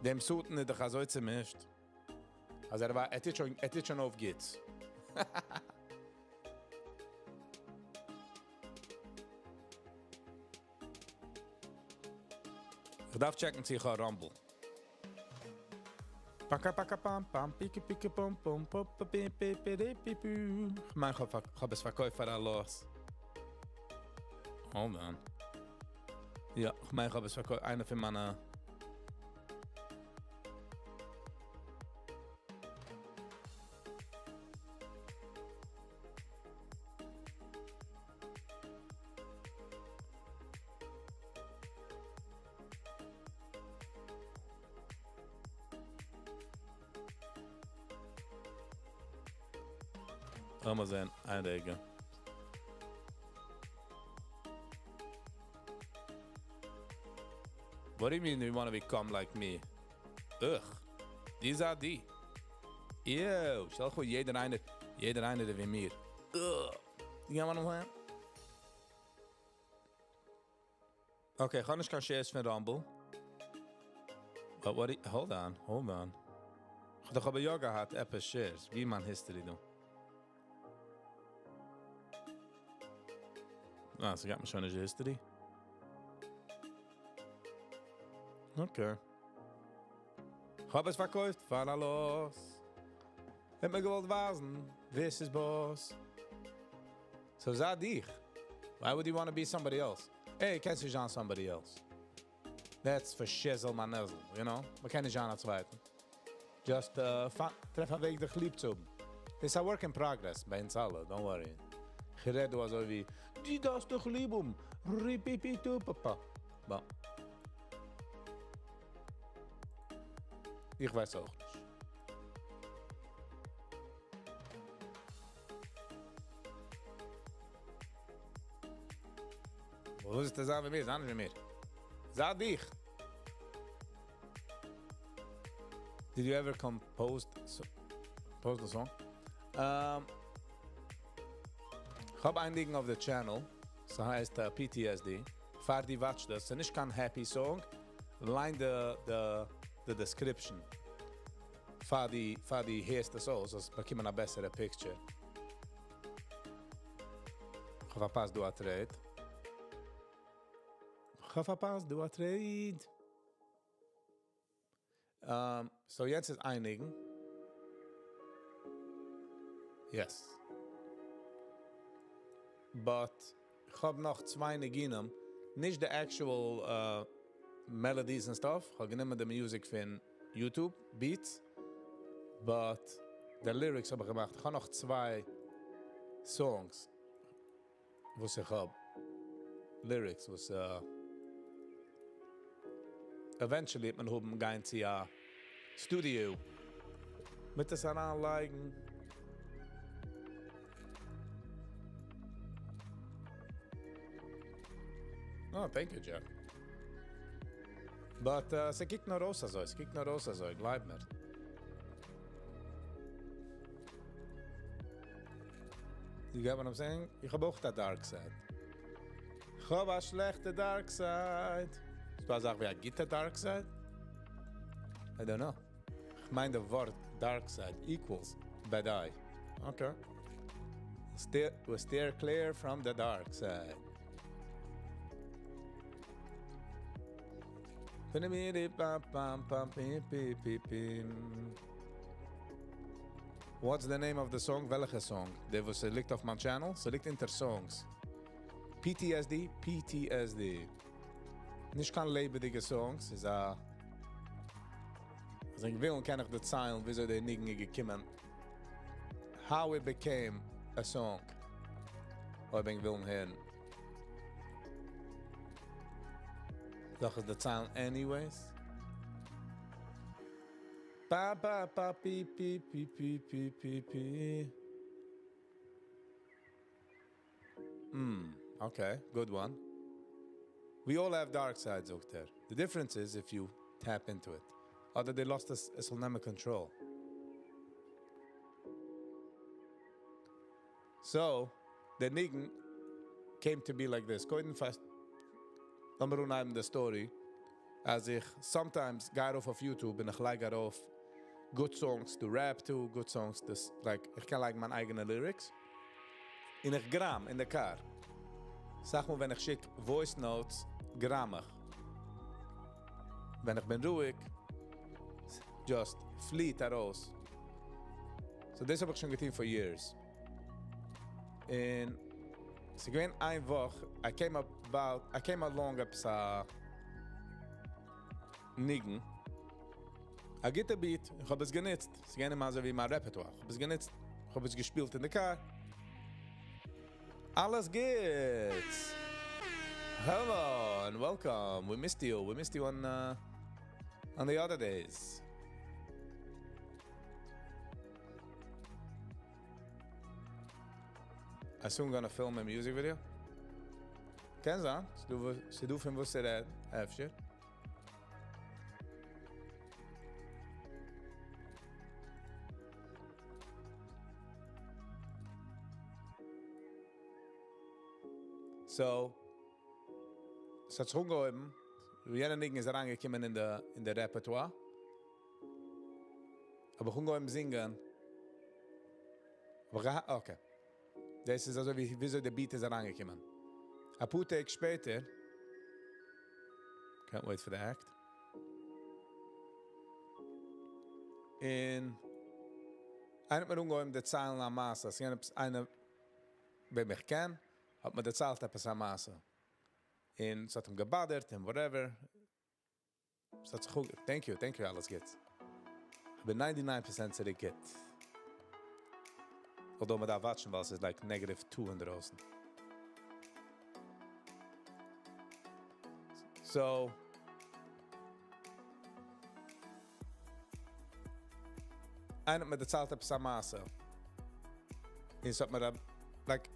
דעם suit איז דאך אזוי צומישט. אז ער וואר, ער טוט שוין, ער טוט שוין אויף גוטס. איך דארף check ן צו איך האב Rumble. פאקא פאקא פאם פאם פיקי פיקי פום פום פופ פי פי פי די פי פו. איך מיין איך האב עס פארקויפט פאר א loss. Hold on. יא, איך מיין איך האב עס פארקויפט איינער פון מיינע לאמיר זען, איין רגע. What do you mean you want to become like me? Ugh. די זא די. Ew. שטעל דיך פאר יעדער איינער, יעדער איינער ווי מיר. Ugh. You get what I'm saying? Okay, איך האב נישט קיין shares פון Rumble. But what do you, hold on, hold on. איך האב דאך אבער יא געהאט עפעס shares. ווי מיין history דא? אה, ס'גייט מיר שוין נישט די history. Okay. איך האב עס פארקויפט פאר א loss. האט מיר געוואלט ווייזן, ווער ס'איז boss. So זיי דיך. Why would you want to be somebody else? Hey, קענסט נישט זיין somebody else. That's for shizzle my nizzle, you know? מ'קען נישט זיין א צווייטן. Just טרעף א וועג דיך ליב צו האבן. It's a work in progress ביי אונז אלע, don't worry. איך רעד דא אזוי ווי, דו דארפסט דיך ליב האבן. ריפיפיטופאפא. Bon. איך ווייס אויך נישט. וואס איז דאס זיין ווי מיר? זיי נישט ווי מיר. זיי דיך. Did you ever compose so, compose the song? איך האב איין ניגון אויף די channel. ס'הייסט PTSD. פאר דו watch דאס. ס'איז נישט קיין happy song. ליין די, די, די description. פאר דו, פאר דו הערסט עס אויס, זאלסט באקומען א בעסערע picture. איך האב פארפאסט דא א trade. איך האב פארפאסט דא א trade. So יעצט איז איין ניגון. Yes. But איך האב נאך צוויי ניגונים. נישט די actual melodies and stuff. איך האב גענומען די music פון YouTube, beats. But די lyrics האב איך געמאכט. איך האב נאך צוויי songs וואס איך האב. Lyrics וואס eventually וועט מען האבן גיין צו א studio. מיט דאס אריינלייגן. Oh, thank you, Jeff. But uh, ס'קוקט נאר אויס אזוי, ס'קוקט נאר אויס אזוי, גלייב מיר. You get what I'm saying? איך האב אויך א dark side. איך האב א שלעכטע dark side. איז דא א זאך ווי א גוטע dark side? I don't know. איך מיין די ווארט dark side equals bad eye. Okay. Steer, we steer clear from the dark side. What's the name of the song? וועלכע song? די וואס ליגט אויף מיין channel? ס'ליגט אונטער songs. PTSD, PTSD. נישט קיין לעבעדיגע song, ס'איז א... אז איך וויל, קען איך דערציילן, וויאזוי דער ניגון איז געקומען. How it became a song. אויב ענק ווילן הערן. זאל איך עס דערציילן anyways? Pa pa pa pi pi pi pi pi pi pi. Okay, good one. We all have dark sides, זאגט ער. The difference is if you tap into it. אדער דו לאזט עס, עס זאל נעמען control. So, דער ניגון came to be like this. קודם first, לאמיר אנהייבן די story. אז איך sometimes גיי ארויף אויף YouTube און איך לייג ארויף good songs to rap to, good songs to, like, איך קען לייגן מיינע אייגענע lyrics. און איך גראם אין די car. זאג מאל, ווען איך שיק voice notes, גראם איך. ווען איך בין רואיג, just פליט ארויס. So דאס האב איך שוין געטון for years. און ס'איז געווען איין וואך, I came about, I came along עפעס א ניגון. א גוטע beat, איך האב עס גענוצט. ס'איז געווען אזוי ווי מיין repertoire. איך האב עס גענוצט, איך האב עס געשפילט אין די car. אלעס גוט. Hello and welcome. We missed you. We missed you on on the other days. I soon gonna film a music video. קען זיין, ס'דא פון וואס ער רעדט, אפשר. So, ס'האט זיך אנגעהויבן, יענער ניגון איז אריינגעקומען אין די repertoire. האב איך אנגעהויבן זינגען. אבער, okay. דאס איז אזוי ווי וויאזוי די beat איז אריינגעקומען. א פאר טעג שפעטער, can't wait for the act. און איינער האט מיר אנגעהויבן דערציילן א מעשה. עס איז געווען עפעס איינער, וועם איך קען, האט מיר דערציילט עפעס א מעשה. און עס האט אים גע bother ט און whatever. עס האט זיך אויך, thank you, thank you, אלעס גוט. איך בין 99% צוריק גוט. Although מען דארף watch ן, ווייל עס איז like negative 2 אינדרויסן. So, איינער האט מיר דערציילט עפעס א מעשה. און עס האט מיר, like,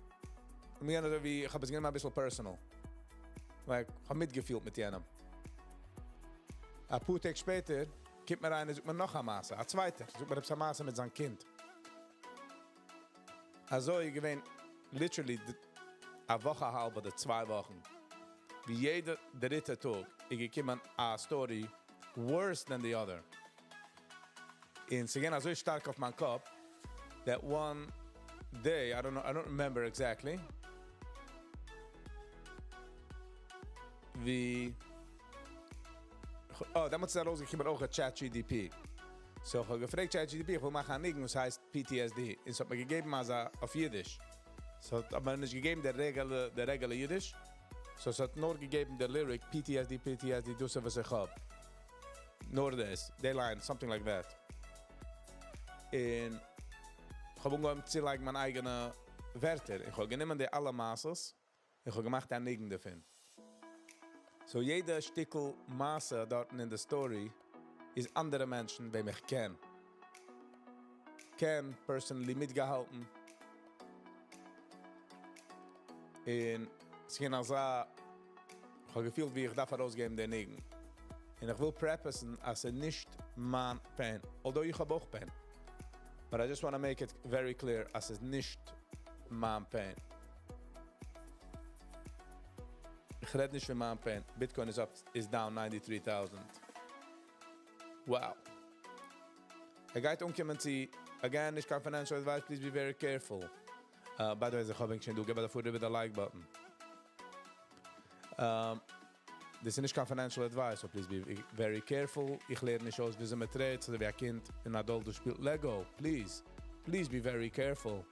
מיר אזוי ווי, איך האב עס גענומען א ביסל personal. Like, איך האב מיטגעפילט מיט יענעם. א פאר טעג שפעטער, קומט מיר איינער, זאגט מיר נאך א מעשה, א צווייטער, זאגט מיר עפעס א מעשה מיט זיין קינד. אזוי געווען, literally, א וואך א האלב אדער 2 וואכן. ווי יעדע דריטע טאג איז געקומען א story worse than the other. און ס'איז געווען אזוי שטארק אויף מיין קאפ, that one day, I don't know, I don't remember exactly, ווי, oh, דעמאלטס איז ארויסגעקומען אויך א ChatGDP. So איך האב געפרעגט ChatGDP, איך וויל מאכן א ניגון, וואס הייסט PTSD. און עס האט מיר געגעבן אזא אויף אידיש. עס האט אבער נישט געגעבן דער regular אידיש. So עס האט נאר געגעבן דער lyric PTSD, PTSD, דאס איז וואס איך האב. נאר דאס, די line, something like that. און איך האב אנגעהויבן צו לייגן מיינע אייגענע ווערטער. איך האב גענומען די אלע מעשות, איך האב געמאכט א ניגון דערפון. So יעדע שטיקל מעשה דארט אין די story איז אנדערע מענטשן, וועם איך קען. קען personally מיטגעהאלטן. און עס איז געווען אזא, איך האב געפילט ווי איך דארף ארויסגעבן דעם ניגון. און איך וויל preface ן אז ס'איז נישט מיין pain, although איך האב אויך pain. But I just want to make it very clear אז ס'איז נישט מיין pain. איך רעד נישט פון מיין pain. Bitcoin is up, is down 93,000. Wow. ער גייט אנקומען צו, again, נישט קיין financial advice, please be very careful. By the way, איך האב שוין דא, געב דערפאר איבער די like button. דאס איז נישט קיין financial advice, so please be very careful. איך לערן נישט אויס, ווי מען trade, אזוי ווי א קינד, אן adult שפילט Lego. Please, please be very careful.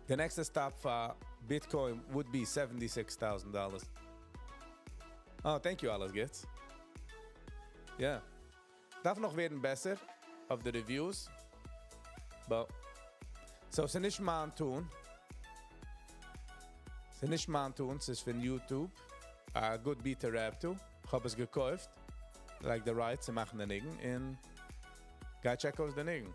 The next stop for Bitcoin would be $76,000. Oh, thank you, אלעס גוטס. Yeah. דארף נאך ווערן בעסער אויף די reviews. But, so, ס'איז נישט מיין tune. ס'איז נישט מיין tune, ס'איז פון YouTube. A good beat to rap to. איך האב עס געקויפט. Like the rights צו מאכן די ניגון. און גיי check אויס די ניגון.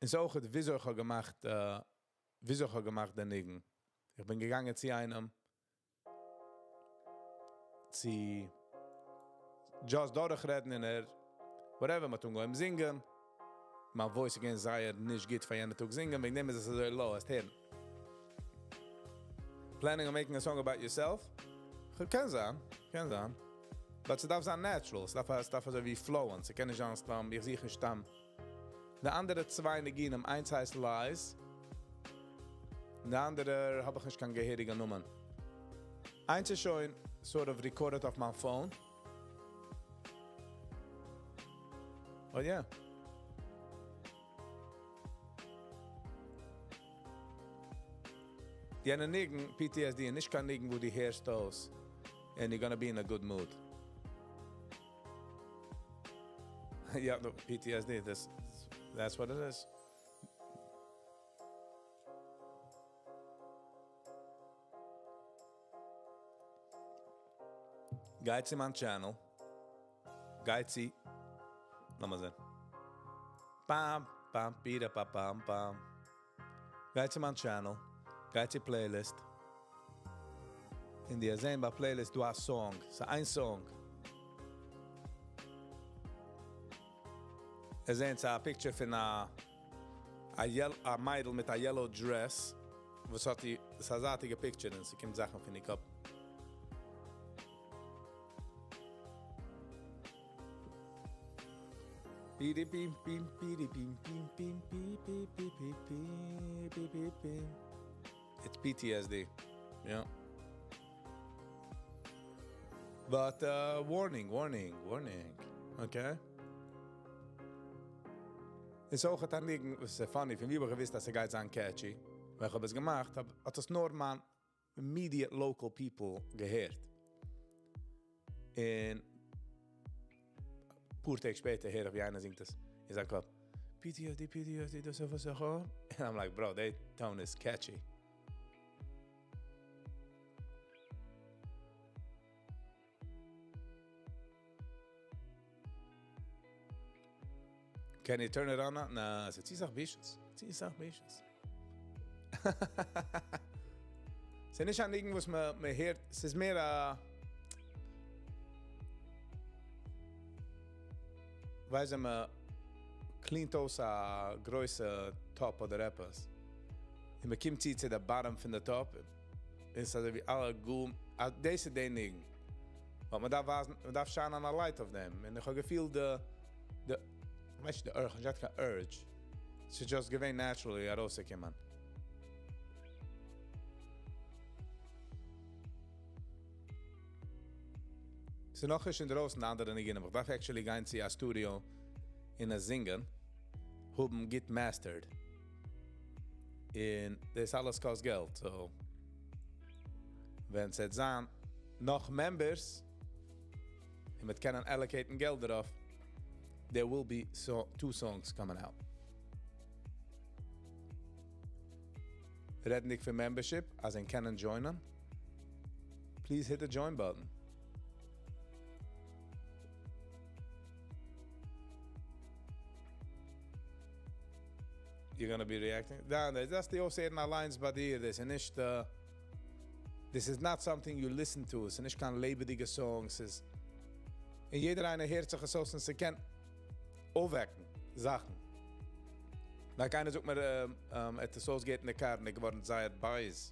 און ס'איז אויך, וויאזוי איך האב געמאכט, וויאזוי איך האב געמאכט די ניגון. איך בין געגאנגען צו איינעם, צו just דורכרעדן און ער, whatever, מ'האט אנגעהויבן זינגען. מיין voice again זייער נישט גוט פאר יענע טאג זינגען, וועגן דעם איז עס אזוי low, עס הערן. Planning on making a song about yourself? קען זיין, קען זיין. But ס'דארף זיין natural, ס'דארף אזוי ווי flow ען, ס'קען נישט זיין סתם, איך זוך נישט סתם. די אנדערע צוויי ניגונים, איינס הייסט Lies, די אנדערע האב איך נישט קיין געהעריגע נאמען. איינס איז שוין sort of recorded אויף מיין phone. Oh yeah. יענע ניגון, PTSD, נישט קיין ניגון, וואו דו הערסט אויס and you're gonna be in a good mood. Yeah, no, PTSD, that's what it is. גיי צו מיין channel. גיי צו. לאמיר זען. פאם, פאם, פירא, פא, פאם, פאם. גיי צו מיין channel. גיי צו playlist. און דו זען ביי playlist דא א song. ס'איז איין song. איר זעט א picture פון א, א, yel א מיידל מיט א yellow dress. וואס האט די, דאס איז א זייטיגע picture און ס'קומט זאכן פון די קאפ. בי בים בים בי בים בים בים בי בי בי בי בי בי בי בי. It's PTSD. Yeah. But warning, warning, warning. Okay? איז אויך א ניגון, וואס איז funny, פון וואו האב איך געוואוסט, אז ס'גייט זיין catchy. ווייל איך האב עס געמאכט, האב, האט עס נאר מיין immediate local people געהערט. און פאר טעג שפעטער הער איך ווי איינער זינגט עס. איך זאג, PTSD, PTSD, דאס איז וואס איך האב. And I'm like, bro, that tune is catchy. Can you turn it on? Nah, ס'איז צו סאך בישות. צו סאך בישות. ס'איז נישט א ניגון, וואס מען, מען הערט. ס'איז מער א... ווייסט, מען clean ט אויס א גרויסע טאפ אדער עפעס. און מען קומט צו צו די bottom פון די טאפ. איז אזוי ווי אלע גום. אה, דאס איז דער ניגון. ווייל מען דארף ווייזן, מען דארף shine א light אויף דעם. און איך האב געפילט די, די, ווייסט די urge, איך האב קיין urge. ס'איז just געווען naturally ארויסגעקומען. ס'איז נאך נישט אינדרויסן אנדערע ניגונים. איך דארף actually גיין צו א studio און עס זינגען. האבן גוט mastered. און דאס אלעס קאסט געלט. So, ווען ס'וועט זיין נאך members, און מיר קענען allocate ן געלט דערויף, there will be so two songs coming out. רעדנדיג פון membership, אז איר קענען join ען, please hit the join button. You're gonna be reacting? ניין, דאס איז די אויסהערן אליינס ביי דיר, דאס איז נישט... This is not something you listen to, ס'איז נישט קיין לעבעדיגע song, ס'איז און יעדער איינער הערט זיך עס אויס און ס'קען אויפוועקן זאכן. Like איינער זאגט מיר ער האט עס אויסגעהערט אין די קאר און איז געווארן זייער בייז.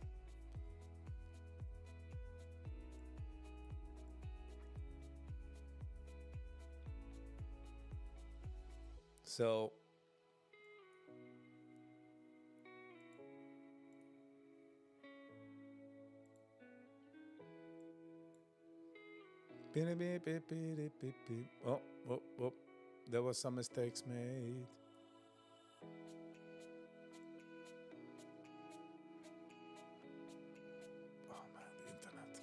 So. Oh, oh, oh. There was some mistakes made. Oh man, the internet.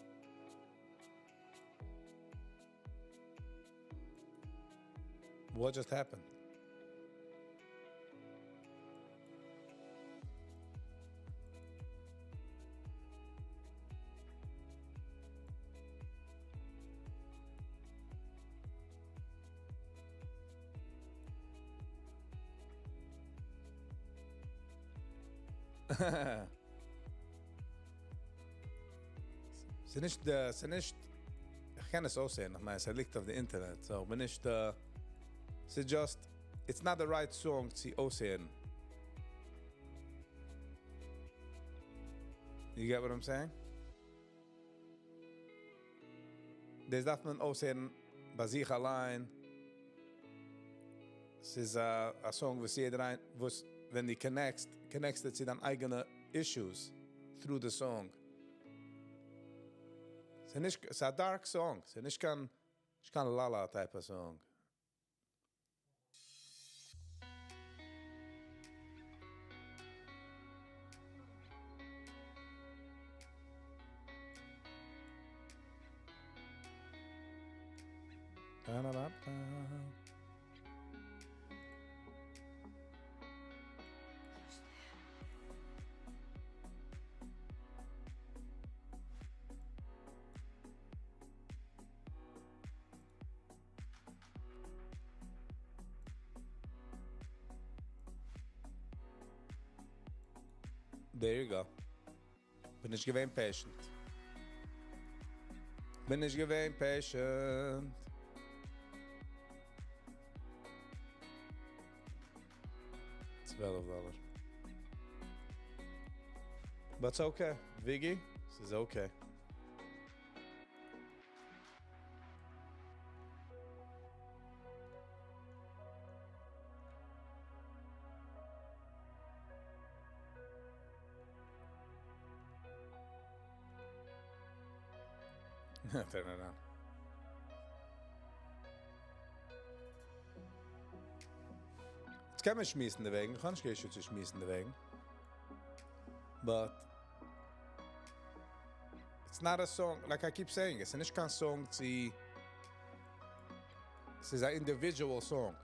What just happened? ס'איז נישט, ס'איז נישט, איך קען עס אויסהערן, איך מיין, ס'ליגט אויף די אינטערנעט, so בין נישט, ס'איז just, it's not the right song צו אויסהערן. You get what I'm saying? דאס דארף מען אויסהערן ביי זיך אליין. ס'איז א א song וואס יעדער איינ, וואס ווען דו connect סט, connect סטו צו דיין אייגענע issues through the song. ס'איז נישט, ס'איז א dark song, ס'איז נישט קיין, נישט קיין לאלא type of song. There you go. בין נישט געווען patient. בין נישט געווען patient. 12 דאלער. But it's okay. Viggy, this is okay. Turn it on. יעצט קען מען שמועסן דערוועגן. איך האב נישט קיין issue צו שמועסן דערוועגן. But it's not a song, like I keep saying, עס איז נישט קיין song צו, עס איז א individual song.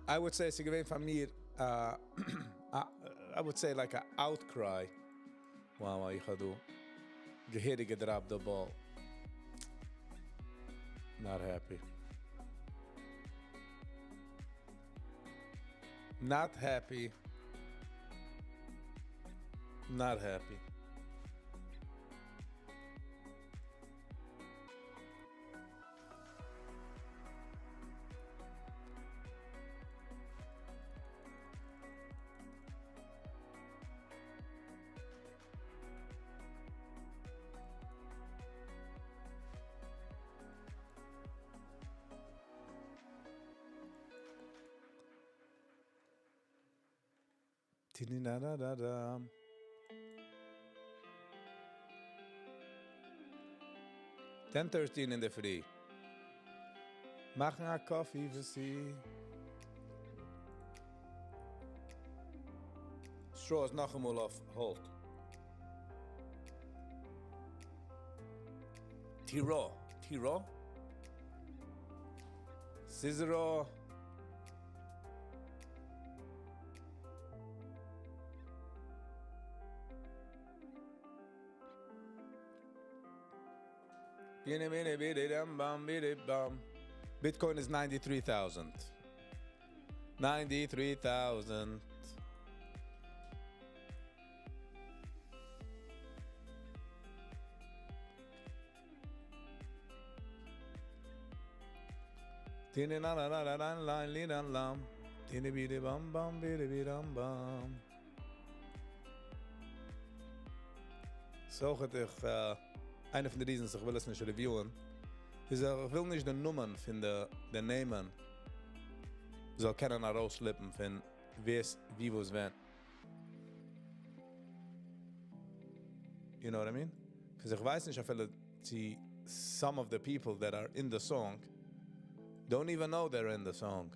I would say עס איז געווען פאר מיר, I would say like a outcry. Wow, איך האב דא געהעריג גע drop ט the ball. Not happy. Not happy. Not happy. Tidinadadada. 10:13 אין דער פרי. מאכן א coffee פאר זי. Straw איז נאכאמאל אויף hold. Tiro. Tiro? Cicero. Bitcoin is 93,000. 93,000. סאו האט איך איינע פון די reasons איך וויל עס נישט review ען איז איך וויל נישט די נאמען פון די די נעמען זאל קענען ארויס slip ן פון ווער ווי וואס ווען. You know what I mean? Because איך ווייס נישט אפילו צו some of the people that are in the song don't even know they're in the song.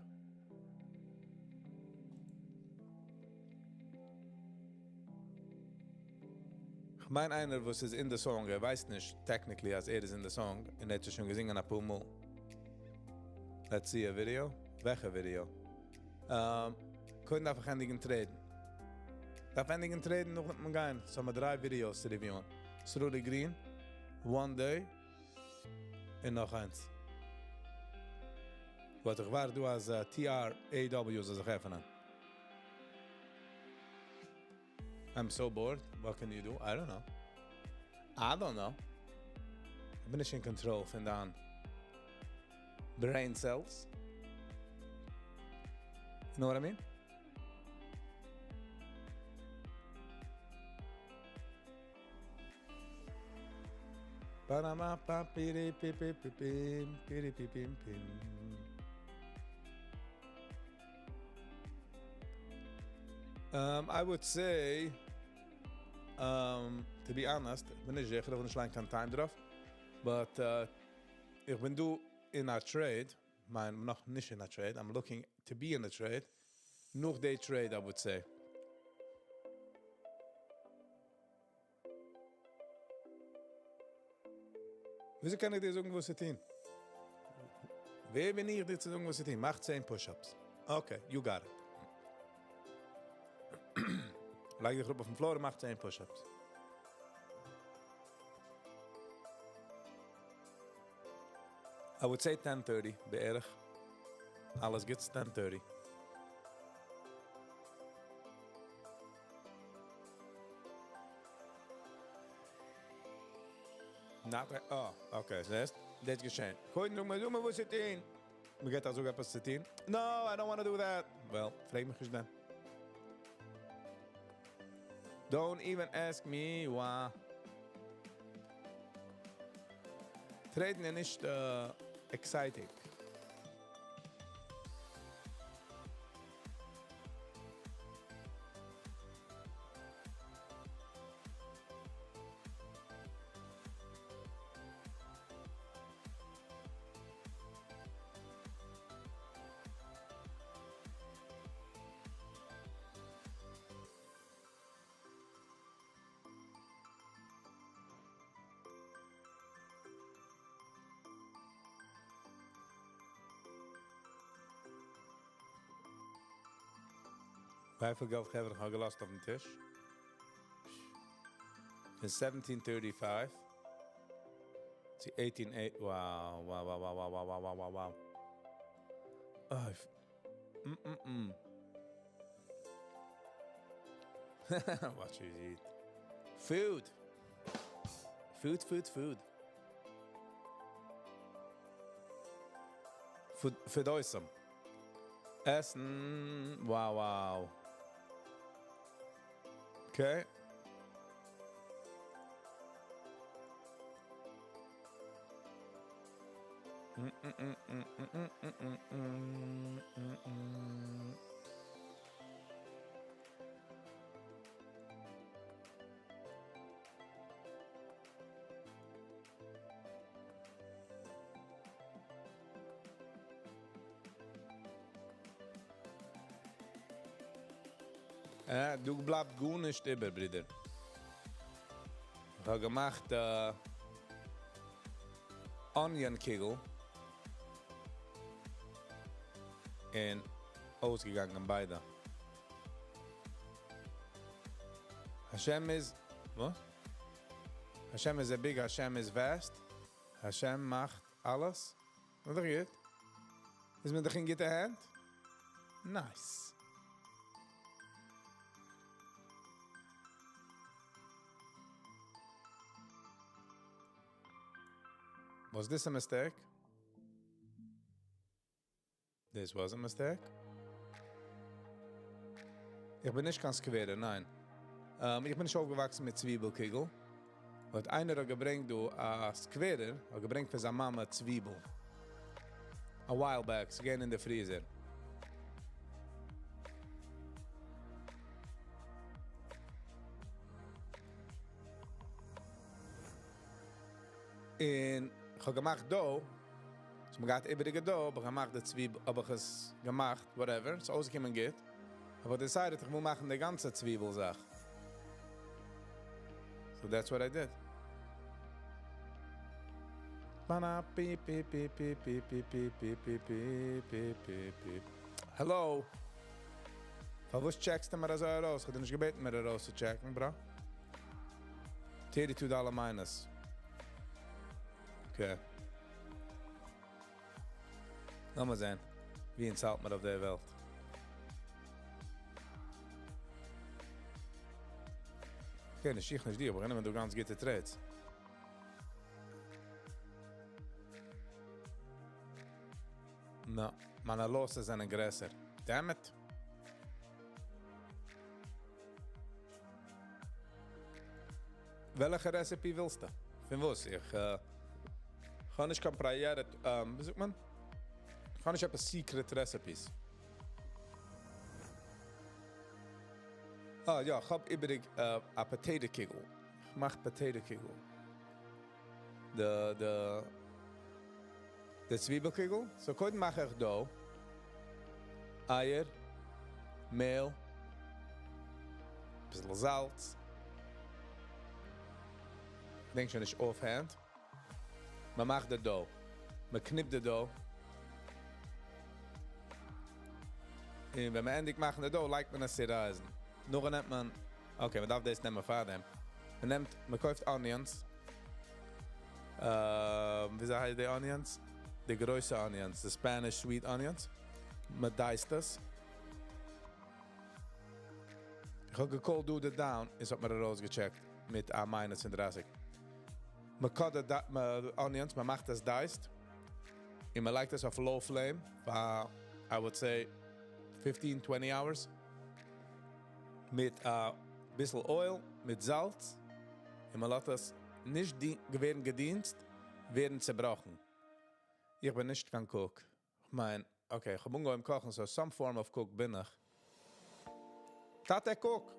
כ'מיין איינער וואס איז אין די song, ער ווייסט נישט technically אז ער איז אין די song, און ער האט עס שוין געזינגען אפאר מאל. Let's see a video. וועלכע video? קודם דארף איך ענדיגן trade ן. דארף ענדיגן trade ן, נאכדעם וועט מען גיין. סאו האבן מיר דריי videos צו review ען. סרולי גרין, One Day, און נאך איינס. But איך ווארט דא אז TRAW זאל זיך עפענען. I'm so bored. What can you do? I don't know. I don't know. איך בין נישט אין control פון דיין brain cells. You know what I mean? I would say, to be honest, איך בין נישט זיכער, איך וויל נישט לייגן קיין time דערויף, but איך בין דא אין א trade, מיין נאך נישט אין א trade, I'm looking to be in a trade, נאך די trade, I would say. וויאזוי קען איך דיר זאגן וואס צו טון? ווער בין איך דיר צו זאגן וואס צו טון? מאך 10 push-ups. Okay, you got it. לייג דיך אראפ אויפן floor און מאך 10 push-ups. I would say 10:30 בערך. אלעס גוטס 10:30. Not right. Oh, okay. זעסט? דאס איז געשען. קודם זאג מיר, זאג מיר וואס צו טון. מיר גייט א זאג עפעס צו טון. No, I don't wanna do that. Well, פרעג מיך נישט דען. Don't even ask me why. Trade ן איז נישט exciting. וויפיל געלט האב איך געלאזט אויפן טיש? פון 1735 צו 18, wow, wow, wow, wow, wow, wow, wow, wow, wow. Oh, Watch you eat. Food. Food, food, food. Food, food awesome. עסן. Wow, wow. Okay. דא בלייבט גארנישט איבער, ברודער. איך האב געמאכט onion קוגל און אויסגעגאנגען ביידע. השם איז, וואס? השם איז a big, השם איז vast. השם מאכט אלעס. וואס דאך גוט? איז מען דאך אין גוטע הענט? Nice. Was this a mistake? This was a mistake. איך בין נישט קיין סקווערער, ניין. איך בין נישט אויפגעוואקסן מיט צוויבל קוגל. But איינער האט געברענגט דא, א סקווערער, האט געברענגט פאר זיין מאמע צוויבל. A while back, ס'איז געווען אין די freezer. און איך האב געמאכט dough, so מ'האט געהאט איבעריגע dough, האב איך געמאכט די צוויבל, האב איך עס געמאכט, whatever, ס'איז אויסגעקומען גוט. האב איך decided איך וויל מאכן די גאנצע צוויבל זאך. So that's what I did. Bana pi pi pi pi pi pi pi pi pi pi pi pi pi. Hello. פארוואס check סטו מיר אזוי ארויס? איך האב דיר נישט געבעטן מיר ארויס צו check ן, bro. $32 minus. Okay. לאמיר זען, ווי אונז האלט מיר אויף דער וועלט. Okay, נישט איך, נישט דיר, אבער נעמען דא גאנץ גוטע trades. נא, מיינע losses זענען גרעסער. Damn it. וועלכע recipe ווילסטו? פון וואס? איך האב נישט קיין private, ווי זאגט מען? איך האב נישט עפעס secret recipes. אה, יא, איך האב איבעריג א potato קוגל. איך מאך potato קוגל. די צוויבל קוגל. So קודם מאך איך dough. אייער, מעל, ביסל זאלץ. איך דענק שוין נישט offhand. מען מאכט די dough. מען קניפט די dough. און ווען מען ענדיגט מאכן די dough, לייגט מען עס צו rise ן. נאכדעם נעמט מען, okay, מען דארף דאס נעמען פאר דעם. מען נעמט, מען קויפט onions. וויאזוי הייסט די onions? די גרויסע onions, די Spanish sweet onions. מען dice ט עס. איך האב גע call ט דא די down, עס האט מיר ארויסגע check ט מיט א minus פון 30. מען cut די onions, מען מאכט עס diced. און מען לייגט עס אויף low flame פאר, I would say, 15, 20 hours. מיט א ביסל oil, מיט זאלץ. און מען לאזט עס נישט ווערן געדינסט, ווערן צעבראכן. איך בין נישט קיין cook. איך מיין, okay, איך האב אנגעהויבן קאכן, so some form of cook בין איך. טאטע cook!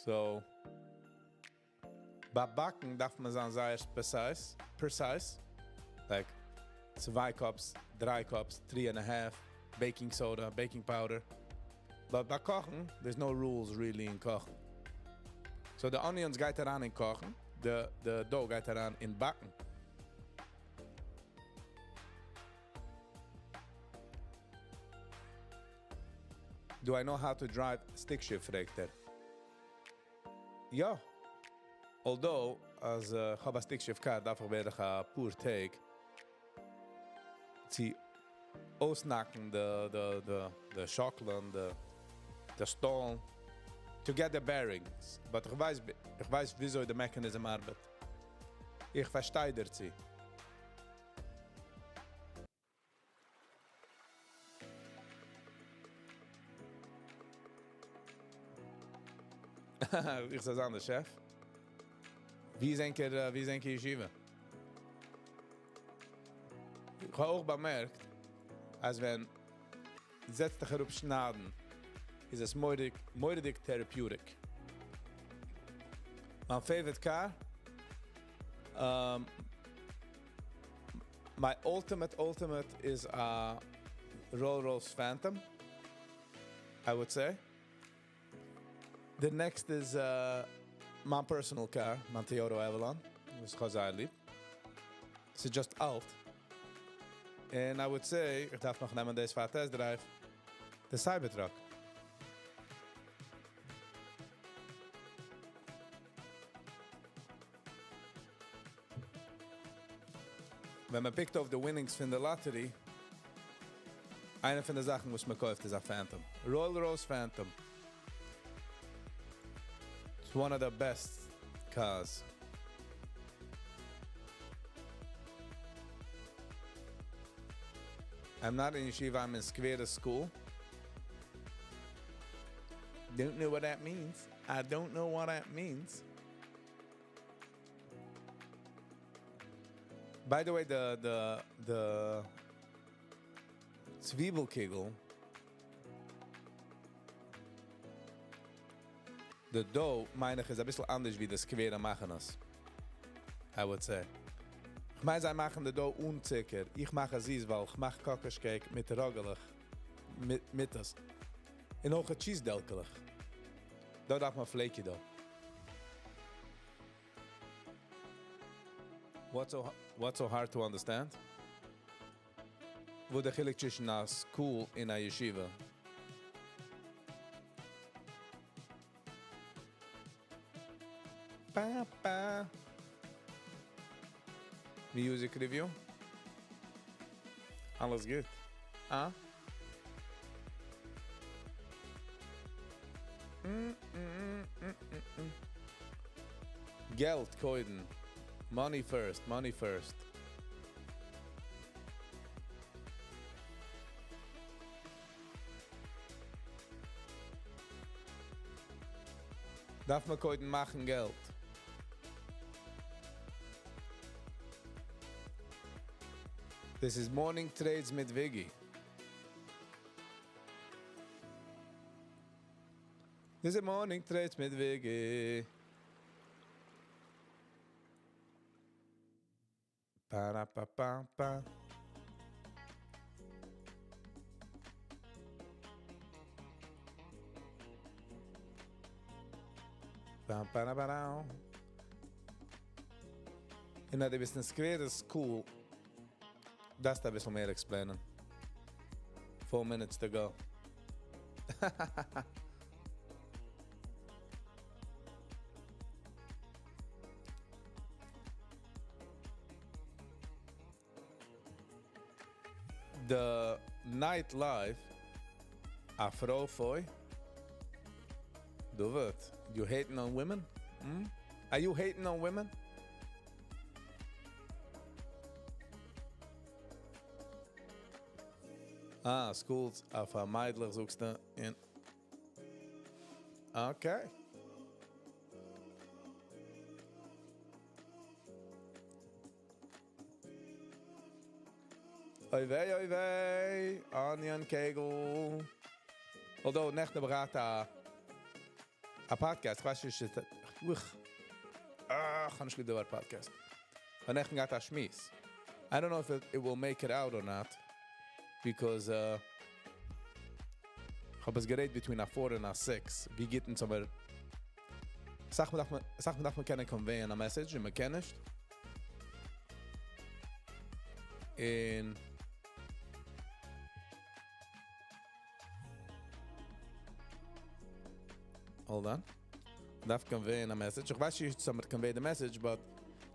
So, ביי באקן דארף מען זיין זייער precise, precise. Like, 2 cups, 3 cups, 3.5, baking soda, baking powder. But ביי קאכן, there's no rules really אין קאכן. So the onions גייט אריין אין קאכן, the dough גייט אריין אין באקן. Do I know how to drive stick shift, פרעגט ער. יא. Although, אז איך האב א stick shift car, דארף איך בערך א פאר טעג צו אויסנאקן די שאקלען, די סטאלן, to get the bearings. But איך ווייס וויאזוי די mechanism ארבעט. איך פארשטיי דערצו. איך זאל זיין דער chef. ווי איז ענקער, ווי איז ענקער ישיבה? איך האב אויך באמערקט, אז ווען זעצט דיך אראפ שניידן, איז עס מורא'דיג, מורא'דיג therapeutic. מיין favorite car, my ultimate, ultimate is a Rolls Royce Phantom, I would say. The next is my personal car, מיין Toyota Avalon. וואס איך האב זייער ליב. ס'איז just אלט. And I would say, איך דארף נאך נעמען דאס פאר test drive, the Cybertruck. ווען מען pick ט אויף די winnings פון די lottery, איינע פון די זאכן, וואס מען קויפט, איז א Phantom. Rolls Royce Phantom. It's one of the best cars. I'm not in yeshiva, I'm in Skvera school. Don't know what that means. I don't know what that means. By the way, the the the צוויבל קיגל, the dough, מיין איך איז אביסל אנדערש ווי די סקווערע מאכן עס. I would say. איך מיין זיי מאכן די dough אן צוקער. איך מאך עס זיס ווייל איך מאך קאקאש cake מיט ראגעלעך. מיט מיט עס. און אויך cheese דעלקעלעך. דא דארף מען flaky dough. What's so, what's so hard to understand? וואו דער חילוק צווישן א school און א ישיבה? Pa, pa. Music review. אלעס גוט. אה? Mm, mm, mm, mm, mm. געלט קודם. Money first, money first. דארף מען קודם מאכן געלט. This is Morning Trades מיט Viggy. This is Morning Trades מיט Viggy. Pa pa pa pa. Pa pa pa pa. און אז דו ביסט אין סקווערע school, דארפסטו אביסל מער explain ען. 4 minutes to go. The nightlife, א פרוי פוי. David, you hating on women? Hmm? Are you hating on women? Ah, schools אויף א מיידלעך זאגסטו אין. Okay. אוי וויי, אוי וויי, onion קייגל. Although, נעכטן האב איך געהאט א א podcast, איך ווייס נישט, איך אה, איך האב נישט ליב די ווארט podcast. איך האב נעכטן געהאט א שמועס. I don't know if it will make it out or not, because איך האב עס גערעדט between א 4 און א 6, ווי גייט אונז אבער אסאך מאל דארף מען, אסאך מאל דארף מען קענען convey ען א message און מען קען נישט. און Hold on. דארף convey ען א message. איך ווייס נישט צו מען convey the message, but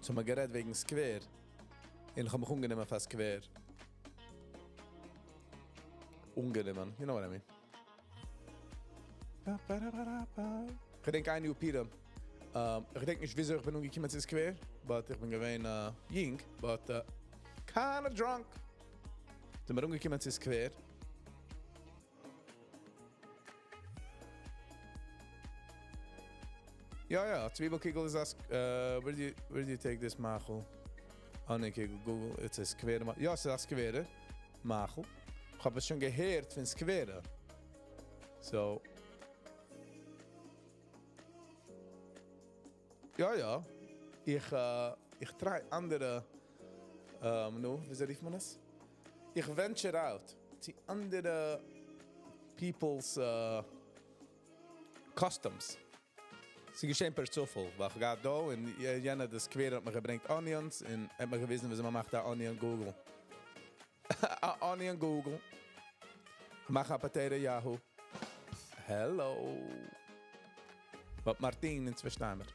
צו מען גערעדט וועגן סקווער. און איך האב מיך אנגענומען פאר סקווער. אנגענומען, you know what I mean. Pa, pa, ra, pa, ra, pa. איך געדענק איין יאר פורים. איך געדענק נישט וויאזוי איך בין אנגעקומען צו סקווער, but איך בין געווען יונג, but kinda drunk. זענען מיר אנגעקומען צו סקווער. יא יא, צוויבל קיגל איז דאס, where do you take this מאכל? Onion קיגל, Google, it's a סקווערע מאכל. יא, ס'איז א סקווערע מאכל. איך האב עס שוין געהערט פון סקווערע. So. יא יא. איך try אנדערע, נו, וויאזוי רופט מען עס? איך venture out צו אנדערע people's customs. ס'איז געשען פער צופאל, ווייל איך געהאט דא און יענער דער סקווער האט מיר געברענגט onions און האט מיר געוויזן ווי מען מאכט א onion קוגל. א onion קוגל. איך מאך א potato Yahoo. Hello. But Martin אונז פארשטיין מיר.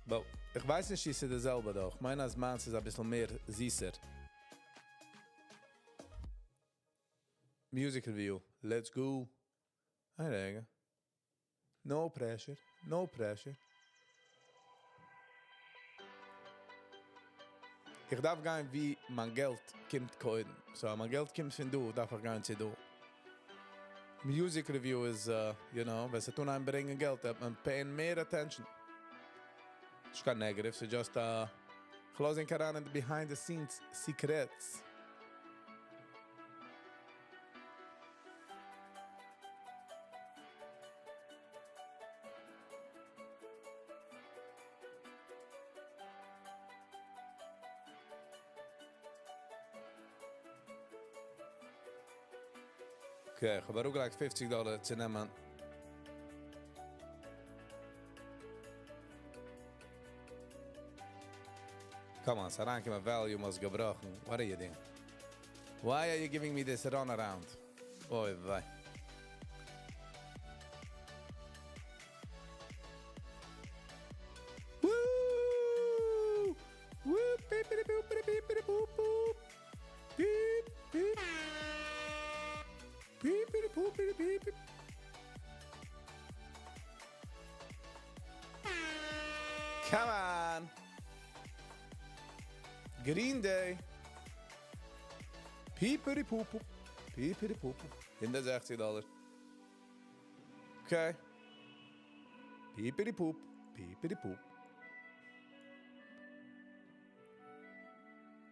Well, איך ווייס נישט, איז עס דאס זעלבע דאך. איך מיין, אז מיינס איז אביסל מער זיסער. Music review. Let's go. איין רגע. No pressure. No pressure. איך דארף גיין ווי מיין געלט קומט קודם. So אז מיין געלט קומט פון דא, דארף איך גיין צו דא. Music review איז, you know, ווען ס'טוט אנהייבן ברענגען געלט, דארף מען pay ען מער attention. נישט קיין negative, ס'איז just א כ'לאז ענק אריין אין די behind the scenes secrets. Okay, איך האב אראפגעלייגט פופציג דאלער צו נעמען. Come on, ס'איז אריינגעקומען volume האסט געבראכן, what are you doing? Why are you giving me this run around? אוי וויי. Come on! Green Day! פיפערי פופו, פיפערי פופו, 160 דאלער. Okay. פיפערי פופ, פיפערי פופ.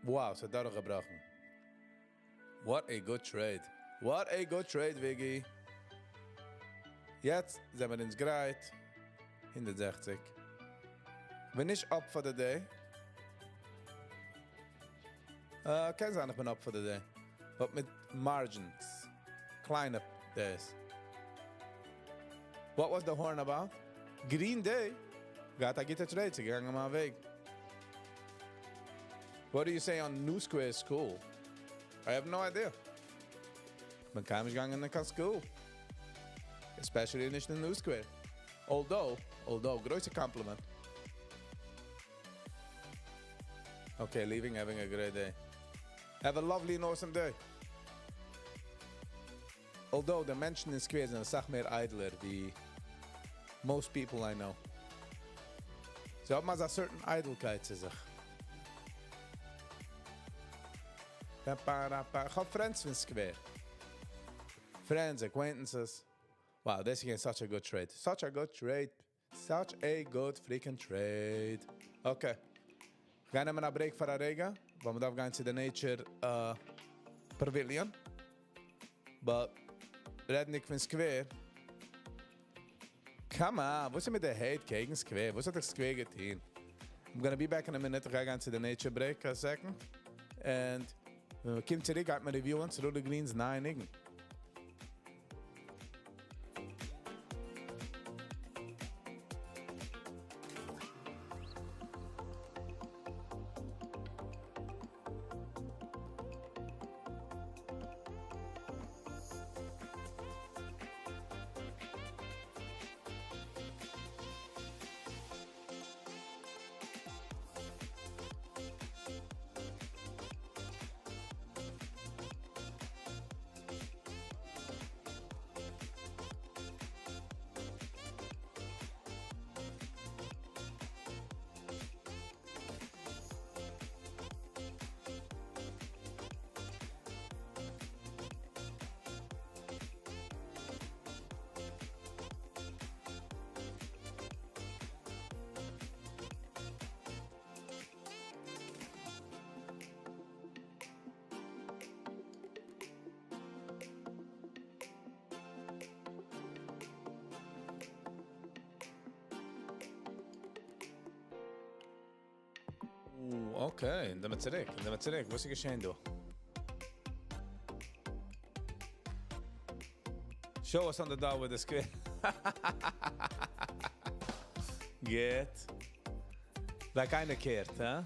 Wow, ס'האט דורכגעבראכן. What a good trade. What a good trade, Viggy. יעצט זענען מיר אונז גרייט. 160. בין נישט up for the day. קען זיין איך בין up for the day. But מיט margins. קליינע days. What was the horn about? Green Day. געהאט א גוטע trade, ס'איז געגאנגען מיין וועג. What do you say on New Square School? I have no idea. בין קיינמאל נישט געגאנגען אין קיין school. Especially נישט אין New Square. Although, although, גרויסע compliment. Okay, leaving, having a great day. Have a lovely and awesome day. Although די מענטשן אין Square זענען א סאך מער איידלער ווי most people I know. זיי האבן אזא certain איידלקייט צו זיך. איך האב friends פון Square. Friends, acquaintances. Wow, this is such a good trade. Such a good trade. Such a good freaking trade. Okay. גיי נעמען א break פאר א רגע, ווייל מ'דארף גיין צו די Nature Pavilion. But רעדנדיג פון Square. Come on, וואס איז מיט די hate קעגן Square? וואס האט דיך Square געטון? I'm gonna be back in a minute. איך גיי גיין צו די Nature break a second. And ווען מ'קומט צוריק גייט מען review ען Sruly Green's נייע ניגון. Okay, זעמיר צוריק, זעמיר צוריק. וואס איז געשען דא? Show us on the dot with the screen. גוט. Like קיינער care ט, huh?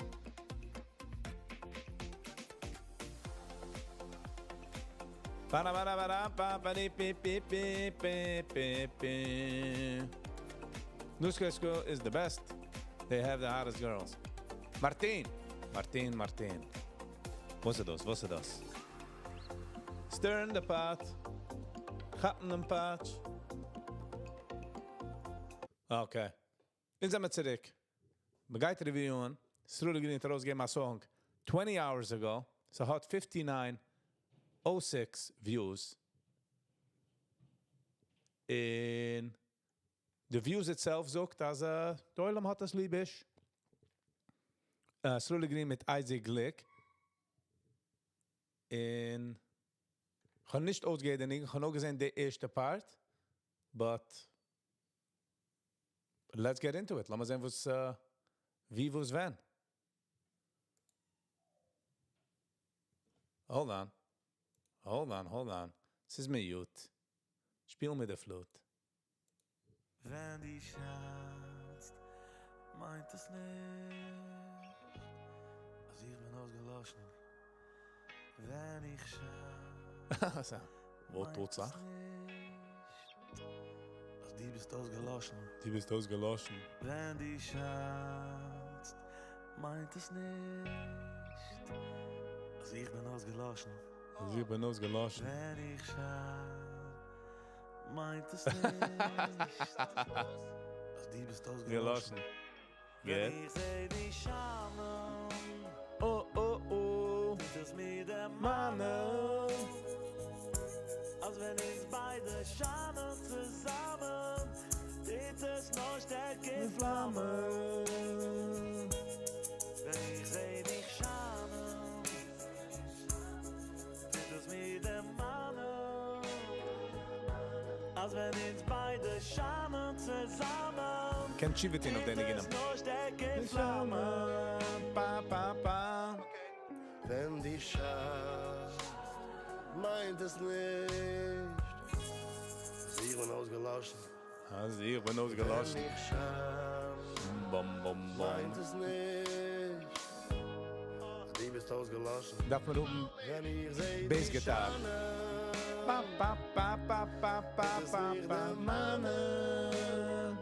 Para para para pa pa di pi pi pi pi pi pi. New Square School is the best. They have the hottest girls. Martin! Martin, Martin. וואס איז דאס? וואס איז דאס? Stir the pot. כאפן דעם פאטש. Okay. אונז זעמיר צוריק. מ'גייט review ען. Sruly Green האט ארויסגעגעבן א song. 20 hours ago, ס'האט 5906 views. און the views itself זאגט אז דער עולם האט עס ליב. סרולי גרין מיט אייזיק גליק. און איך האב נישט אויסגעהערט די ניגון, איך האב נאר געזען די ערשטע part. But let's get into it. לאמיר זען וואס, ווי, וואס, ווען. Hold on. Hold on, hold on. ס'איז mute. שפיל מיר די flute. ווען דו שיינסט, מיינט עס נישט, אז איך בין אויסגעלאשן. ווען איך שיין, וואס טוט זיך? נישט, אז דו ביסט אויסגעלאשן. דו ביסט אויסגעלאשן. ווען דו שיינסט, מיינט עס נישט, אז איך בין אויסגעלאשן. אז איך בין אויסגעלאשן. ווען איך שיין, מיינט עס נישט, אז דו ביסט אויסגעלאשן. געלאשן. ווען Good. איך זע דיך שיינען, Oh. טוט עס מיר דערמאנען, אז ווען אונז ביידע שיינען צוזאמען, טוט עס נאך שטערקער פלאמען. ווען איך זע דיך שיינען, טוט עס מיר דערמאנען, אז ווען אונז ביידע שיינען צוזאמען, קען תשובה טון אויף די טוט ניגונים. עס נאך שטערקער פלאמען. Pa, pa, pa. ווען דו שיינסט, מיינט עס נישט, אז איך בין אויסגעלאשן. אז איך בין אויסגעלאשן. ווען איך שיין, Bom, bom, bom. מיינט עס נישט, אז דו ביסט אויסגעלאשן. דארף מען האבן ווען איך זע bass דיך guitar. שיינען, Pa, pa, pa, pa, pa, pa, טוט עס pa, מיר pa. דערמאנען,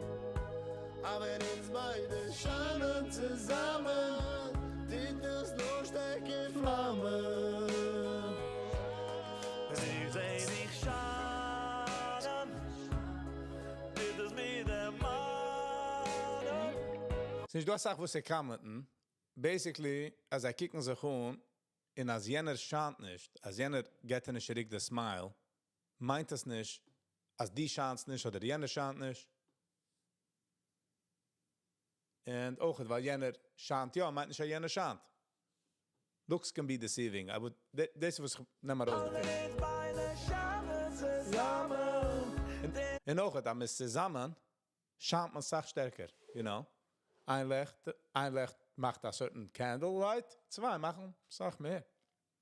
אז ווען אונז ביידע שיינען צוזאמען, טוט עס נאך שטערקער פלאמען. ווען איך זע דיך שיינען, טוט עס מיר דערמאנען. ס'איז נישט דא א זאך וואס זיי comment ן. Basically, אז זיי קוקן זיך אן, און אז יענער שיינט נישט, אז יענער גיט נישט צוריק די smile, מיינט עס נישט, אז דו שיינסט נישט אדער יענער שיינט נישט. און אויך, ווייל יענער שיינט יא, מיינט נישט, אז יענער שיינט. Looks can be deceiving. I would, דאס איז וואס איך נעם ארויס ווען דערפון. אונז ביידע שיינען צוזאמען, און אויך, אז מ'איז צוזאמען, שיינט מען א סאך שטערקער, you know. איין ליכט מאכט א certain candle light, צוויי מאכן א סאך מער.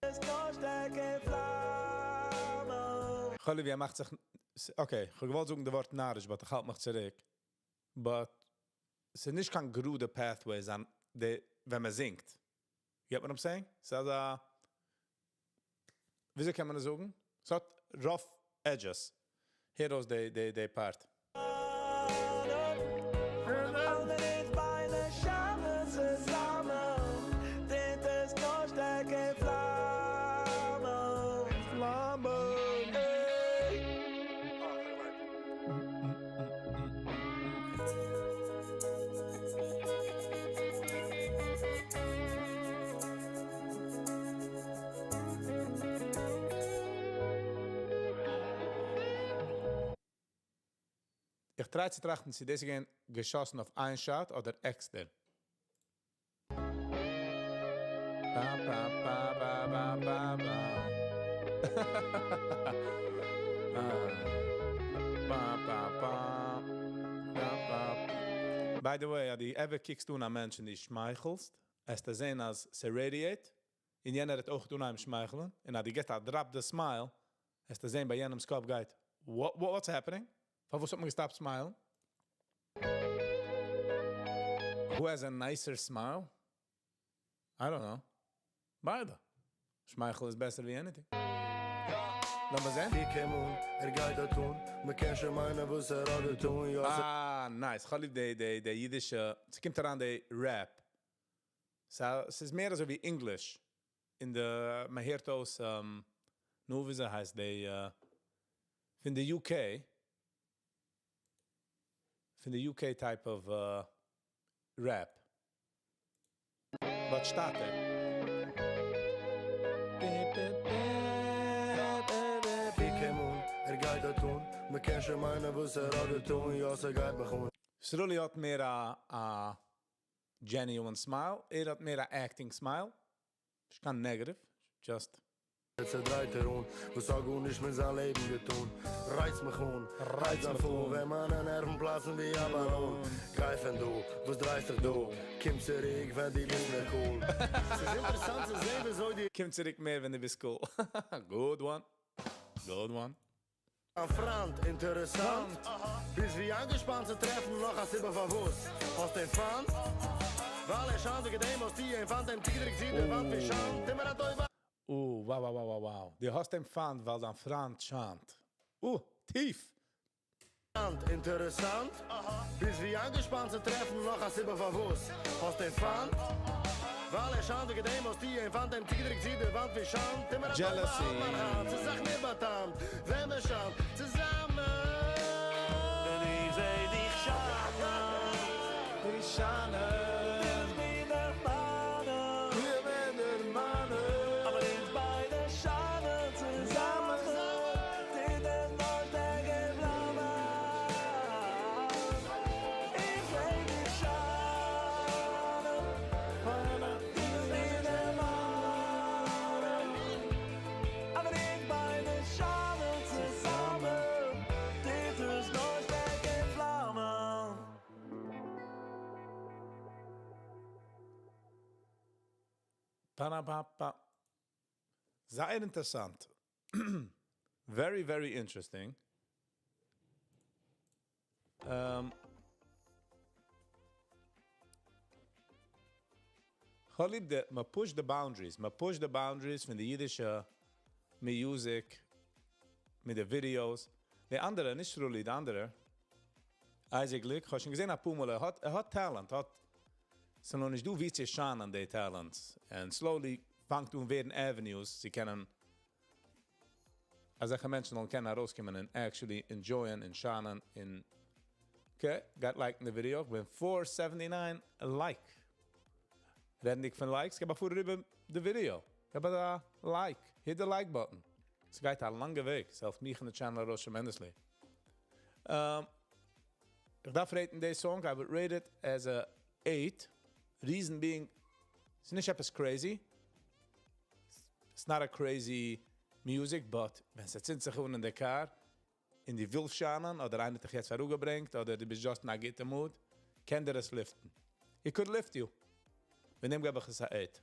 עס נאך שטערקער פלאמען. חליבי, ער מאכט זיך, okay, איך האב געוואלט זאגן די ווארט נאריש, but איך האלט מיך צוריק. But ס'איז נישט קיין גראדע pathways אן די, ווען מען זינגט. You get what I'm saying? ס'איז א, וויאזוי קען מען עס זאגן? ס'האט rough edges. הער אויס די part. אז ווען אונז ביידע שיינען צוזאמען, טוט עס נאך שטערקער פלאמען. פלאמען. Hey. איך try צו טראכטן, צו דאס איז געווען געשאסן אויף איין shot אדער עקסטער. Ba, ba, ba, ba, ba, ba, ba. Ah. Ba, ba, ba. Ba, ba. By the way, אז דו ever קוקסט אן א מענטש און דו שמייכלסט, וועסטו זען אז ס' radiate, און יענער וועט אויך אנהייבן שמייכלען, און אז דו גיבסט א drop the smile, וועסטו זען ביי יענעמ'ס קאפ גייט, what's happening? פארוואס האט מען גע stop ט smile? Who has a nicer smile? I don't know. ביידע. שמייכל איז בעסער ווי anything. לאמיר זען. איך קום אן, ער גייט דא טון, מען קען שוין מיינען וואס ער האט געטון, יא, Ah, nice. איך האב ליב די אידישע, ס'קומט אריין די rap. So, ס'איז מער אזוי ווי English. אין די, מען הערט אויס, נו, ווי הייסט די, פון די UK. פון די UK type of rap. But שטייט ער? קען שוין מיינען וואס ער האט געטון, יא ס'גייט מיך אן. סרולי האט מער א א genuine smile, ער האט מער א acting smile, נישט קיין negative, just. צעדרייט ער אן, וואס האט גארנישט מיט זיין לעבן געטון. רייץ מיך אן, רייץ זיין phone, ווען מיינע נערוון פלאצן ווי א באלון. גיי פון דא, וואס דרייסט דיך דא? קום צוריק ווען דו ביסט מער cool. ס'איז אינטערעסאנט צו זען וויאזוי די. קום צוריק מער ווען דו ביסט cool. Good one. Good one. פריינט, אינטערעסאנט. ביסט ווי איינגעשפאנט צו טרעפן נאך א סיבה פארוואס האסט אים פיינט. ווייל ער שיינט וועגן דעם האסטו אים פיינט אים צוגעדריקט צו די וואנט פון שאנד. טו מיר א טובה. או, wow wow wow wow wow. דו האסט אים פיינט ווייל דיין פריינט שיינט. או, טיף! אינטערעסאנט. ביסט ווי איינגעשפאנט צו טרעפן נאך א סיבה פארוואס האסט אים פיינט. ווייל ער שיינט וועגן דעם האסטו אים פיינט אים צוגעדריקט צו די וואנט פון שאנד. טו מיר א טובה Jealousy. האלט מיין האנט. ס'איז סאך מער באטעמט ווען מען שיינט צוזאמען. ווען איך זע דיך שיינען. דיך שיינען. דו ביסט מיר דערמאנען. מיר ווערן דערמאנען. אבער אונז ביידע שיינען צוזאמען. טוט עס נאר שטערקער פלאמען. איך זע דיך שיינען. דו ביסט מיר דערמאנען. אבער אונז ביידע שיינען צוזאמען. טוט עס נאר שטערקער פלאמען. פאראפאפא. זייער אינטערעסאנט. Very, very interesting. כ'האב ליב די, מען push the boundaries. מען push the boundaries פון די אידישע music מיט די videos. די אנדערע, נישט סרולי, די אנדערע. Isaac Glick, כ'האב שוין געזען א פאר מאל, ער האט talent, האט ס'איז נאך נישט דא ווי צו שיינען די talents. And slowly פאנגט אן ווערן avenues, זיי קענען אזעלכע מענטשן זאלן קענען ארויסקומען און actually enjoyen און שיינען אין. Okay, got like אין די video, איך בין 479 like. רעדנדיג פון likes, געב א פאר אריבער די video. געב א like, hit the like button. עס גייט א לאנגע וועג, עס העלפט מיך אין די channel ארויס tremendously. איך דארף rate ן די song, I would rate it as a 8. Reason being, עס איז נישט עפעס crazy. It's not a crazy music, but ווען עס צינדט זיך אן אין די car, און דו ווילסט שיינען, אדער איינער האט דיך יעצט אראפגעברענגט, אדער דו ביסט just אין א גוטע mood, קען דיר עס lift ן. It could lift you. וועגן דעם געב איך עס א 8.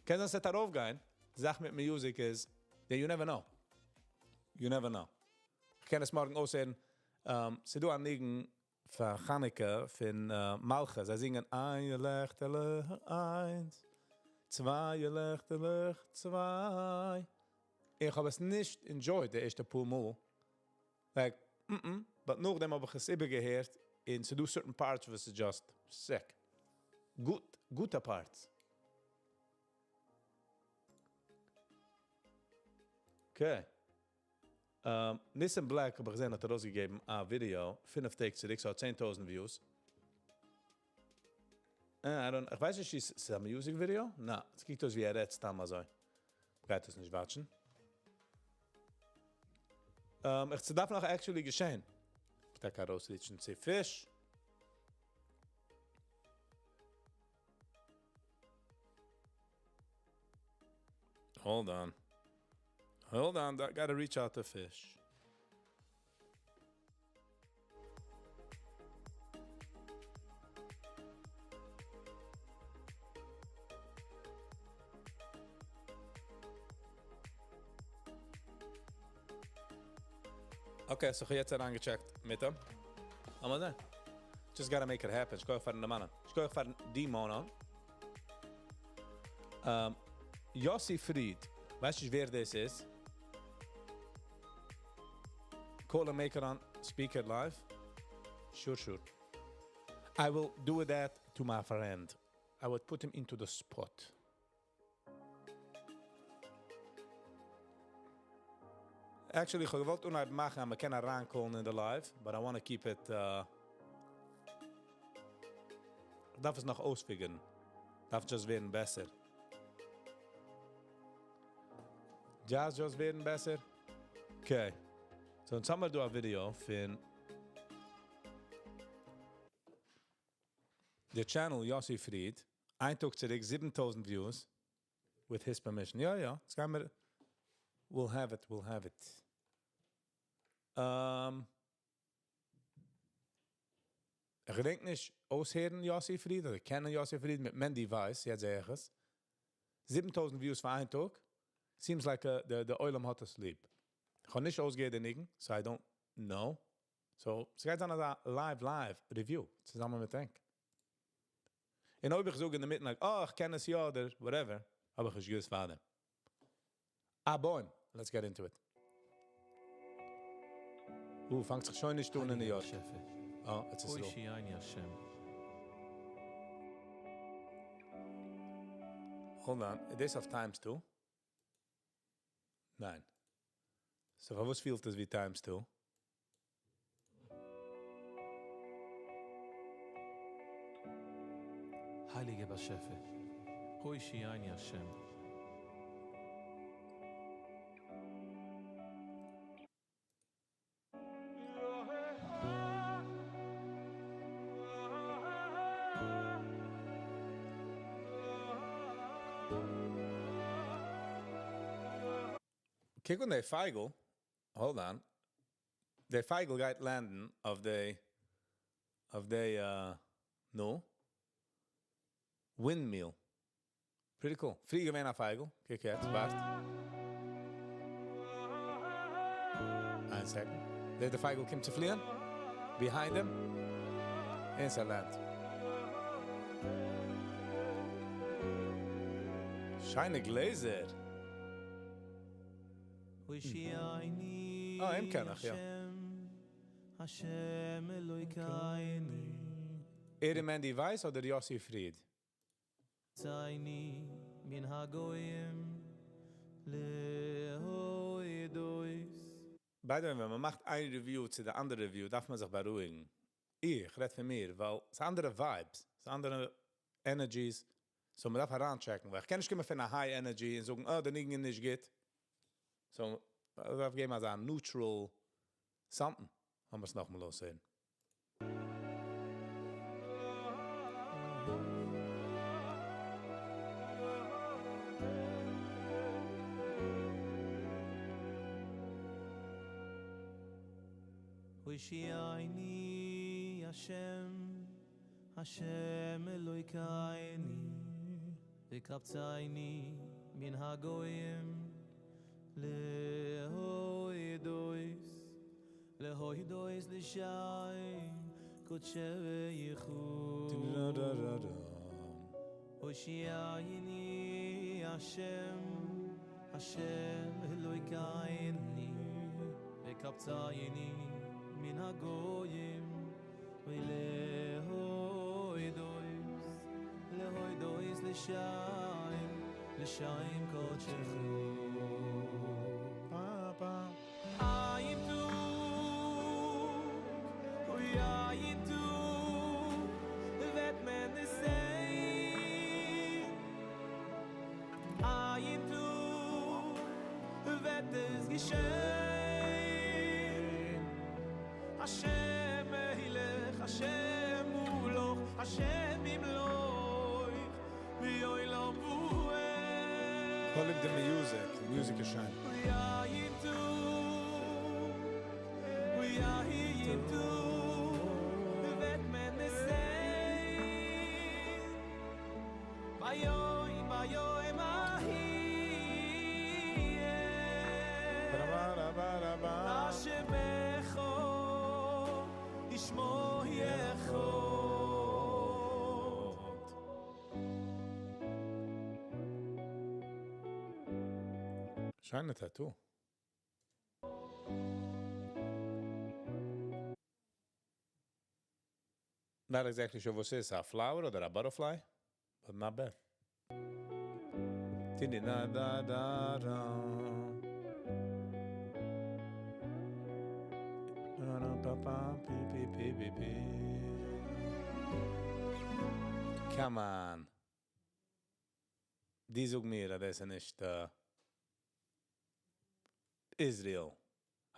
קען זיין עס וועט ארויפגיין, די זאך מיט music איז, that you never know. You never know. איך קען עס מארגן אויסהערן. ס'איז דא א ניגון פאר חנוכה פון מלכה. זיי זינגען איין לעכטעלע איינס, צוויי לעכטעלעך צוויי. איך האב עס נישט enjoyed די ערשטע פאר מאל. Like, But נאכדעם האב איך עס איבערגעהערט און ס'דא certain parts וואס איז just sick. גוט, גוטע parts. Okay. Nissim Black האב איך געזען האט ארויסגעגעבן א video 5 טעג צוריק, ס'האט 10,000 views. I don't, איך ווייס נישט, איז עס א music video? נא, עס קוקט אויס ווי ער רעדט סתם אזוי. גייט עס נישט watch ן. איך דארף נאך actually געשען. איך דארף ארויס reach ן צו פיש. Hold on. Hold on, I gotta reach out to fish. Okay, so איך האב יעצט אריינגעטשעקט מיט אים. אבער נע. Just gotta make it happen. איך גיי פארן דעם מאן. איך גיי פארן די מאן. Yossi Fried. ווייסט נישט ווער דאס איז? Call and make it on speaker live. Sure, sure. I will do that to my friend. I would put him into the spot. Actually, איך האב געוואלט אנהייבן מאכן, אז מ'קען אריינ call ן אין די live, but I want to keep it. איך דארף עס נאך אויס figure ן. דארף just ווערן בעסער. Just ווערן בעסער. Okay. So, אונז האמיר דא א ווידיאו פון די channel יוסי פריד, איין טאג צוריק 7000 views, with his permission. יא יא, עס גיימיר, we'll have it, we'll have it. Um, איך געדענק נישט אויסהערן יוסי פריד אדער קענען יוסי פריד מיט מענדי ווייס, יעצט זעה איך עס. 7000 views פאר איין טאג. Seems like the עולם האט עס ליב. איך האב נישט אויסגעהערט די ניגון, so I don't know. So, ס'גייט זיין אזא live live review, צוזאמען מיט ענק. און אויב איך זאג אינמיטן, like, oh, איך קען עס יא, אדער whatever, האב איך נישט געוואוסט פארדעם. Ah, boy, let's get into it. פאנגט זיך שוין נישט אן אין ניו יארק. Oh, it's a slow. Hold on, איז דאס אויף times 2? ניין. So, פארוואס פילט עס ווי times 2? הייליגער באשעפער, הושיעני השם. קוק אן די פייגל, hold on. די פייגל גייט land ן אויף די, no. Windmill. Pretty cool. פריער געווען א פייגל. קוק יעצט, ווארט. איין second. דער פייגל קומט צו פליען. Behind him. און ער land. שיינע גלעזער. הושיעני אה, אים קען איך, יא. השם, השם אלוקינו. ער מענדי ווייס אדער יוסי פריד? קבצני מן הגויים להודות. By the way, ווען מען מאכט איין review צו די אנדערע review, דארף מען זיך בארואיגן. איך רעד פון מיר, ווייל ס'איז אנדערע vibes, ס'איז אנדערע energies. So מען דארף אריינטשעקן, ווייל איך קען נישט קומען פון א high energy און זאגן, oh, דער ניגון איז נישט גוט. So, מען דארף געבן אזא neutral something. לאמיר עס נאכאמאל אויסהערן. הושיעני השם, השם אלוקינו, וקבצני מן הגויים להודות, להודות לשם קודשא בריך הוא. הושיעני השם, השם אלוקינו, וקבצני מן הגויים ולהודות, להודות לשם, לשם קודשך. איין טאג, אוי איין טאג, וועט מען עס זען. איין טאג, וועט עס געשען. השם מלך, השם מלוך, השם ימלוך, לעולם ועד. כ'האב ליב די music, די music איז שיין. איין טאג, אוי איין טאג, וועט מען עס זען. ביום, ביום ההיא. השם אחד, ושמו אחד. שיינע tattoo. Not exactly sure וואס ס'איז, a flower אדער a butterfly, but not bad. Tindi da da da da. Da da pa pa pi pi pi pi pi. Come on. די זאג מיר, דאס איז נישט Israel.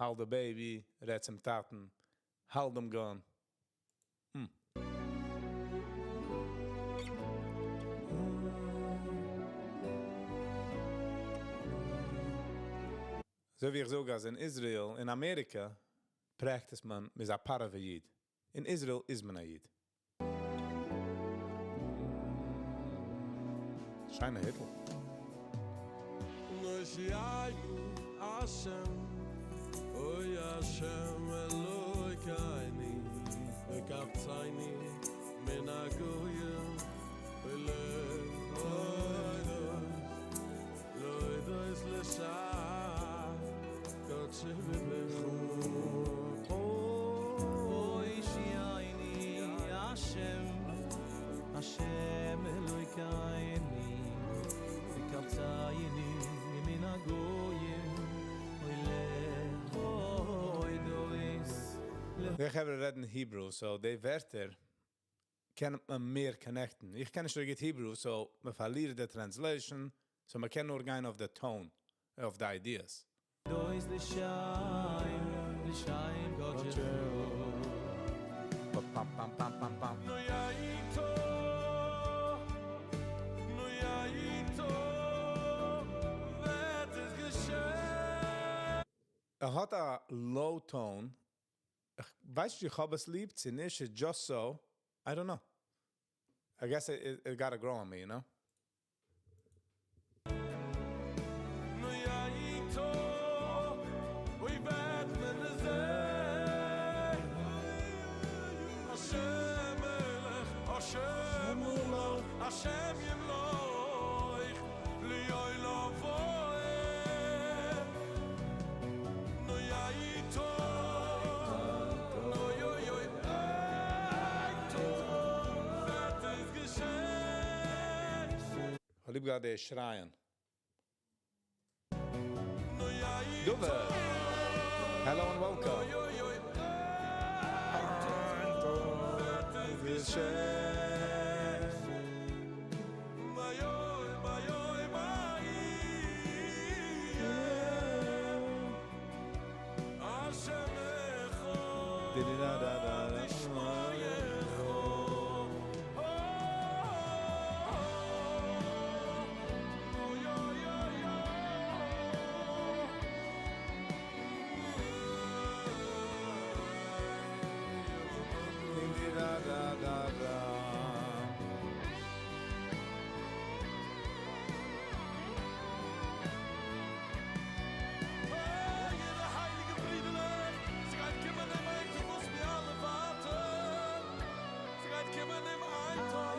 האלט די baby, רעדט צום טאטן, האלט דעם gun. אזוי ווי איך זאג, אז אין Israel, אין אמעריקע, practice מען, מ'איז א פארעווע איד. אין Israel איז מען א איד. שיינע היטל. הושיענו השם, אוי השם אלוקינו, וקבצני מן הגויים, ולהודות, להודות לשם, קדשי בברכו. הושיענו השם, השם אלוקינו, וקבצני מן הגויים, ולהודות. די חברה רעדן Hebrew, so די ווערטער קען מען מער connect ן. איך קען נישט אזוי גוט Hebrew, so מען פארלירט די translation, so מען קען נאר גיין אויף די tone, אויף די ideas. דויס לשיים, לשיים גאט פאם פאם פאם פאם פאם. נו יאיטו, נו יאיטו, וועט עס געשען. ער האט א low tone. איך ווייס נישט, איך האב עס ליב, צו נישט, it's just so. I don't know. I guess it gotta grow on me, you know? נו יאיטו, אוי וועט מען עס זען. השם מלך, השם מלך, השם ימלוך, לעולם ועד. נו יאיטו, נו יוי יוי, איטו, וועט עס געשען. איך ליב גראדע די שרייען. נו יאיטו, Dove. Hello and welcome. יוי יוי, איטו, וועט עס געשען. מיוי, מיוי, מיי. השם אחד, Di-di-da-da-da. ושמו אחד. אוי, אוי, אוי, אוי. Di-di-da-da-da-da. היי, די הייליגע ברידערלעך, ס'גייט קומען דעם איין טאג וואס מיר אלע ווארטן. ס'גייט קומען דעם איין טאג.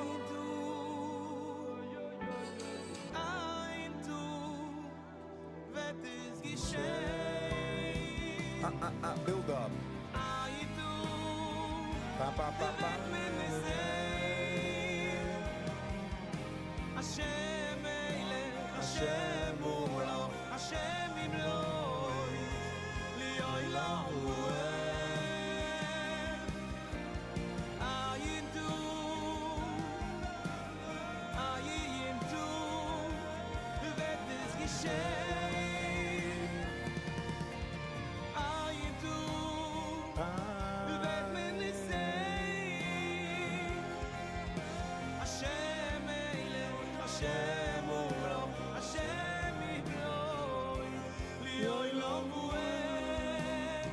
איין טאג, וועט עס געשען. Ah, ah, ah, build up. איין טאג, Pa, pa, pa, pa. וועט מען עס זען. השם מלך, השם מלך, השם ימלוך, לעולם ועד. איין טאג, איין טאג, וועט עס געשען. איין טאג, וועט מען עס זען. השם מלך, השם מלך, השם ימלוך, לעולם ועד.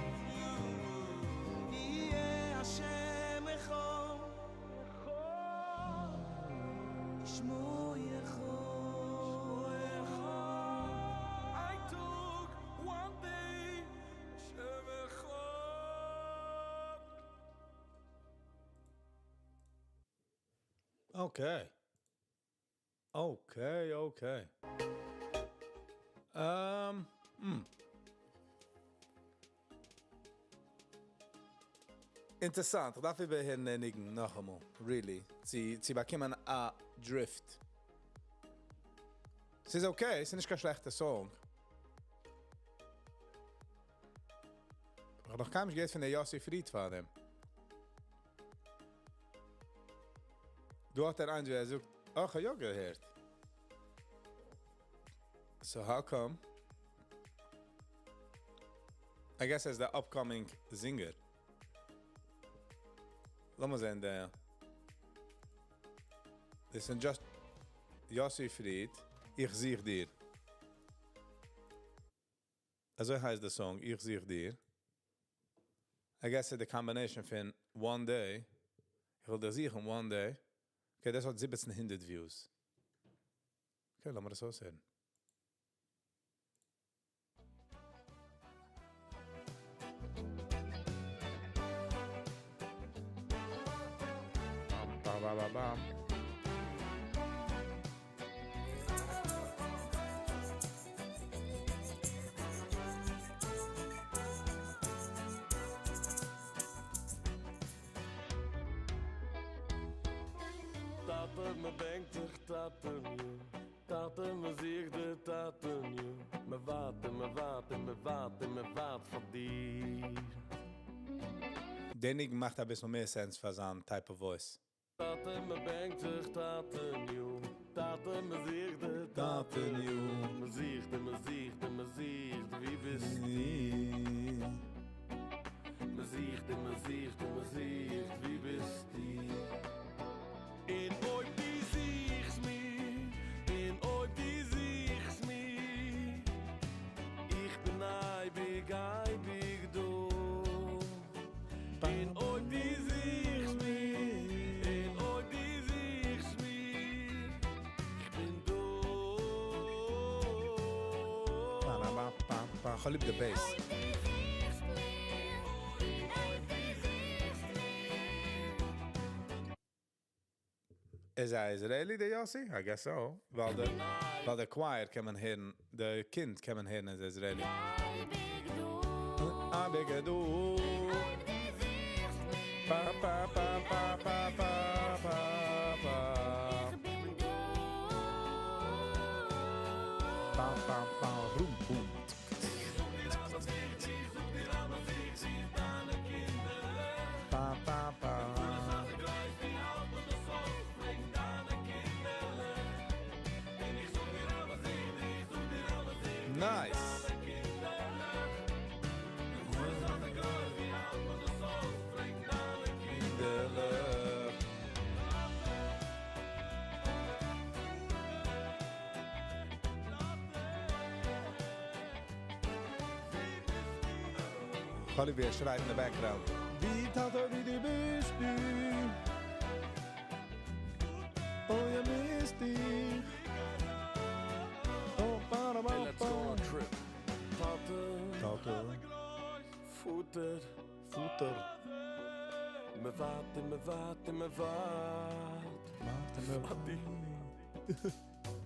יהיה השם אחד, ושמו אחד. איין טאג, one day, השם אחד. Okay. Okay. אינטערעסאנט. איך דארף איבערהערן דעם ניגון נאכאמאל. Really. צו באקומען א drift. ס'איז okay, ס'איז נישט קיין שלעכטע song. איך האב נאך קיינמאל נישט געהערט פון דער יוסי פריד פאר דעם. דא האט ער איינס, ווי ער זאגט, אך, איך האב יא געהערט. So how come? I guess ער איז דער upcoming singer. לאמיר זען דער. דאס איז just Yossi Fried, איך זוך דיר. אזוי הייסט דער song, איך זוך דיר. I guess it's the combination פון One Day. איך וויל דיר זוכן One Day. Okay, דאס האט 1700 views. Okay, לאמיר דאס אויסהערן. Bam, ba, ba, ba, bam. טאטע, מען בענקט זיך טאטעניו. טאטע, מען זוכט דיר טאטעניו. מען ווארט און מען ווארט און מען ווארט און מען ווארט פאר דיר. דער ניגון מאכט א ביסל מער sense פאר זיין type of voice. טאטע, מען בענקט זיך טאטעניו. טאטע, מען זוכט דיר טאטעניו. מען זוכט און מען זוכט און מען זוכט, וואו ביסטו? מען זוכט און מען זוכט און מען זוכט, וואו ביסטו? און אויב דו זוכסט מיר, און אויב דו זוכסט מיר, איך בין אייביג, אייביג דא. און אויב דו זוכסט מיר, און אויב דו זוכסט מיר, איך בין דא. Ba, ba, ba, ba. איך ליב די bass. אויב דו זוכסט מיר, אויב דו זוכסט מיר. איז ער Israeli, דער Yossi? I guess so. ווייל דער choir קען מען הערן, דער קינד קען מען הערן איז Israeli. אייביג דא. אייביג דא. אויב דו זוכסט מיר, Pa, pa, pa, pa, pa, pa, pa, pa. איך בין דא. Pa, pa, pa, rum, bum. איך זאג דיר אז איך זוך, זאג דיר אז איך זוך דיינע קינדער. Pa, pa, pa. אזוי גרויס ווי האלט מען דאס אויס, פרעג דיינע קינדער. און איך זאג דיר אז איך, איך זאג דיר אז איך Nice. דיינע קינדער. אזוי גרויס ווי האלט מען דאס אויס, פרעג דיינע קינדער. איך ליב ווי ער שרייט in the background. ווי טאטע, ווי דו ביסט דו? אוי, איך miss דיך. Oh, ba, ba, Hey, let's go on a ba. trip. טאטע, טאטע. פוטער, פוטער. מען ווארט, מען ווארט, מען ווארט. ווארט, פאר דיר.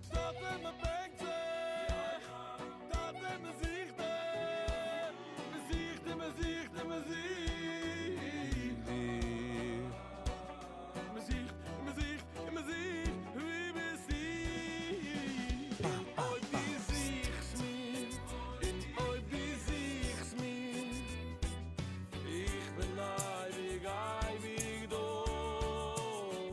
טאטע, מען בענקט זיך. טאטע, מען זוכט דיר. מען זוכט, מען זוכט, מען זוכט. דיר. מען זוכט, מען זוכט, מען זוכט, וואו ביסטו? אויב דו זוכסט מיר, און אויב דו זוכסט מיר, איך בין אייביג, אייביג דא. און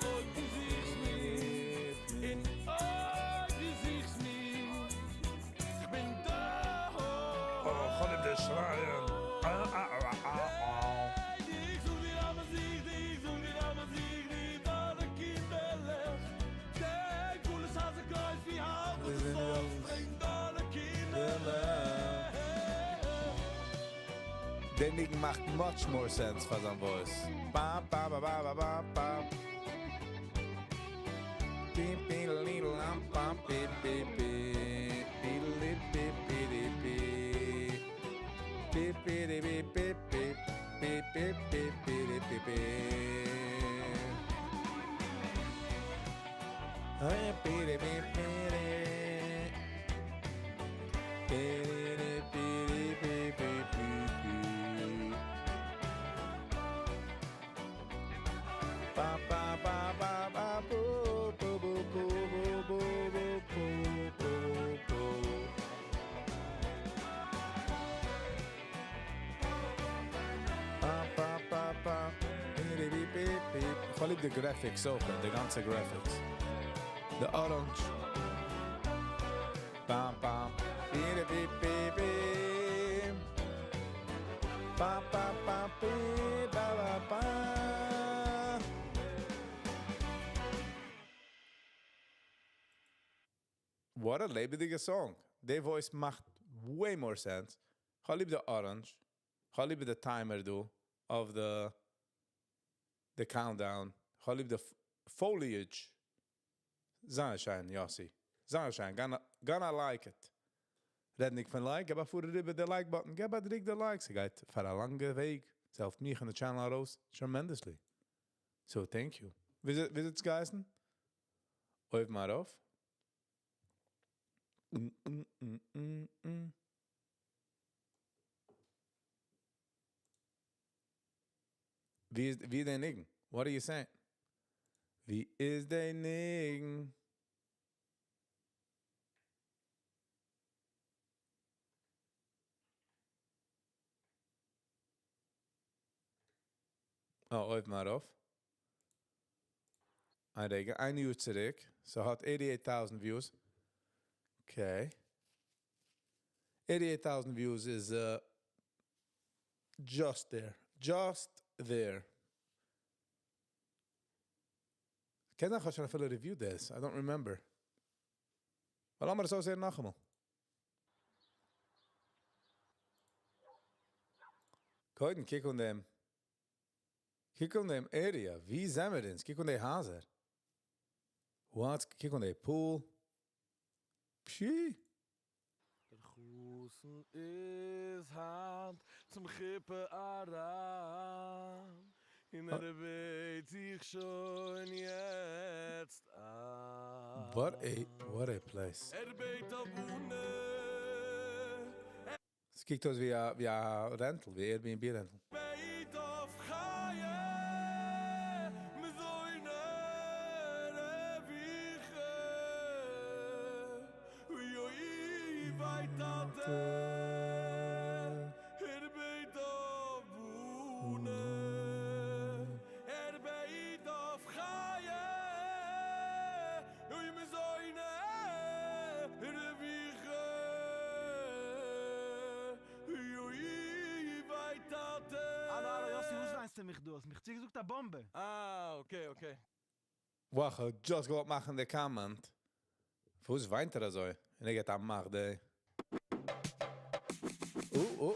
אויב דו זוכסט מיר, און אויב דו זוכסט מיר, איך בין דא. Oh, איך ליב דאס שרייען. Ah, ah, ah, ah, ah. איך זאג דיר אז איך, איך זאג דיר אז איך דיר דיינע קינדערלעך. דער גבול איז אזוי גרויס ווי האלט מען דאס אויס, פרעג דיינע קינדערלעך. דער ניגון מאכט much more sense פאר זיין voice. Ba, ba, ba, ba, ba, ba, ba. Bi, bi, li, lam, bam, bi, bi, bi. Bi, li, bi, bi, li, bi. Bi, bi, li, bi, bi, bi. Bi, bi, bi, bi, li, bi, bi. Ay, bi, li, bi, bi, li. Bi, li, bi, li, bi, bi, bi, bi. Ba, ba, ba, ba, ba, boo, boo, boo, boo, boo, boo, boo, boo, boo, boo. Ba, ba, ba, ba. Bi, bi, bi, bi. איך ליב די graphics אויך, די גאנצע graphics. The orange. Bam, bam. Bi, bi, bi, bi. פא פא פא פי בא בא פא. What a לעבעדיגע song. די voice מאכט way more sense. כ'האב ליב די orange. כ'האב ליב די timer דא of the countdown. כ'האב ליב די foliage. זייער שיין, יאסי. זייער שיין. Gonna like it. רעדנדיג פון like, געב א פאר אריבער די like button. געב א דריק די like. ס'גייט פאר א לאנגע וועג. ס'העלפט מיך און די channel ארויס tremendously. So thank you. ווי איז עס געהייסן? אויבן ארויף. ווי איז דער ניגון? What are you saying? ווי איז דער ניגון? Oh, אויבן ארויף. איין רגע, איין יאר צוריק. ס'האט 88,000 views. Okay. 88,000 views is just there. Just there. קען זיין, איך האב שוין אפילו review דאס. I don't remember. ווייל לאמיר עס אויסהערן נאכאמאל. קודם, קוק אן דעם. קוק אן דעם area. ווי זענען מיר אונז? קוק אן די הייזער. What? קוק אן די pool. פשי. דער חתן איז היינט צום חופה אריין. און ער בעט זיך שוין יעצט איין. What a place. ער בעט א בונה. עס קוקט אויס ווי א rental, ווי Airbnb rental. בעט אויף חיי, מזוני רויחי. אוי אוי וויי טאטע. ער בעט אויף בונה. ער בעט אויף חיי, אוי מזוני רויחי. אוי אוי וויי טאטע. האלא, האלא, יוסי, וואס וויינסטו מיך דא? האסט מיך צוגעזאגט א באמבע. Ah, okay, okay. וואו, איך האב just געוואלט מאכן די comment. וואס וויינט ער אזוי? און ער גייט א מאך די. Oh.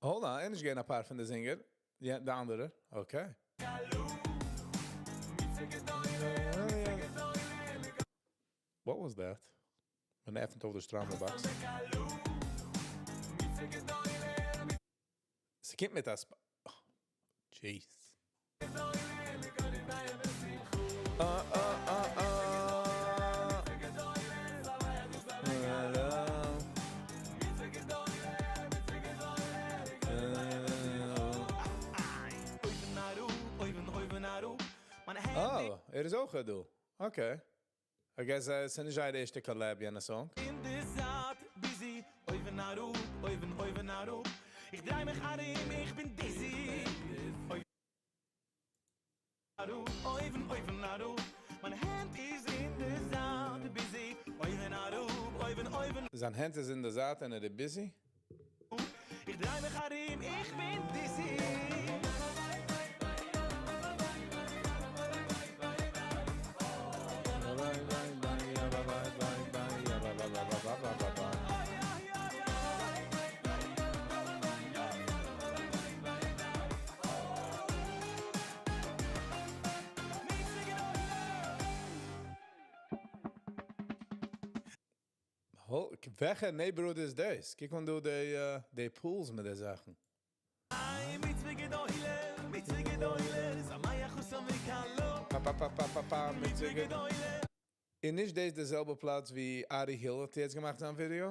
Hold on, ער איז נישט געווען א part פון די singer. יא, די אנדערע. Okay. What was that? מען עפנט אויף די שטריימל box. ס'קומט מיט א oh, jeez. Ah. Hello. אויבן אראפ, אויבן, אויבן אראפ. מיינע הענט Oh, ער איז אויך דא. Okay. I guess עס איז נישט זיין ערשטע collab יענע song. אין די זייט, busy. אויבן אראפ, אויבן, אויבן אראפ. איך דריי מיך ארום, איך בין dizzy. אויבן אראפ, אויבן, אויבן אראפ. מיינע הענט איז אין די זייט, busy. אויבן אראפ, אויבן, אויבן. זיין הענט איז אין די זייט און ער איז busy. איך דריי מיך ארום, איך בין dizzy. Bye, bye, bye, bye, bye, bye, bye, bye, bye, bye, bye, bye, bye, bye. וועלכע neighborhood איז דאס? קוק אן דא די pools מיט די זאכן. מצוה גדולה, מצוה גדולה, שמח חתן וכלה. Pa, pa, pa, pa, pa, pa, מצוה מצוה גדולה. גדולה. און נישט דאס דער זעלבע פלאץ ווי Ari Hill האט יעצט געמאכט זיין ווידעא?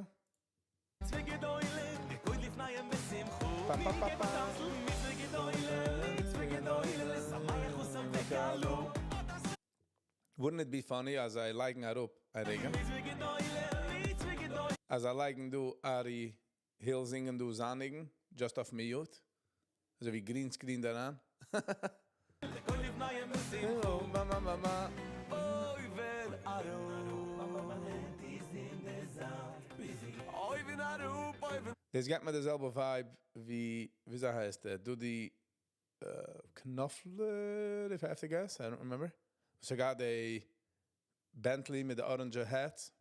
מצוה גדולה, רקוד לפניהם בשמחה. Pa, pa, pa, pa. מצוה גדולה, מצוה גדולה, שמח חתן וכלה. Wouldn't it be funny אז זיי לייגן אראפ, א רגע? מצוה גדולה, מצוה גדולה. אז זיי לייגן דא Ari Hill זינגען דא זיין ניגון, just אויף mute. אזוי ווי green screen דארן. רקוד לפניהם בשמחה. Oh, ma, ma, ma, ma. אויבן אראפ. אויבן אראפ. דאס געבט מיר די זעלבע vibe ווי, וויאזוי הייסט ער, דודי Knopfler, if I have to guess, I don't remember. וואס האט די Bentley מיט די orange hat.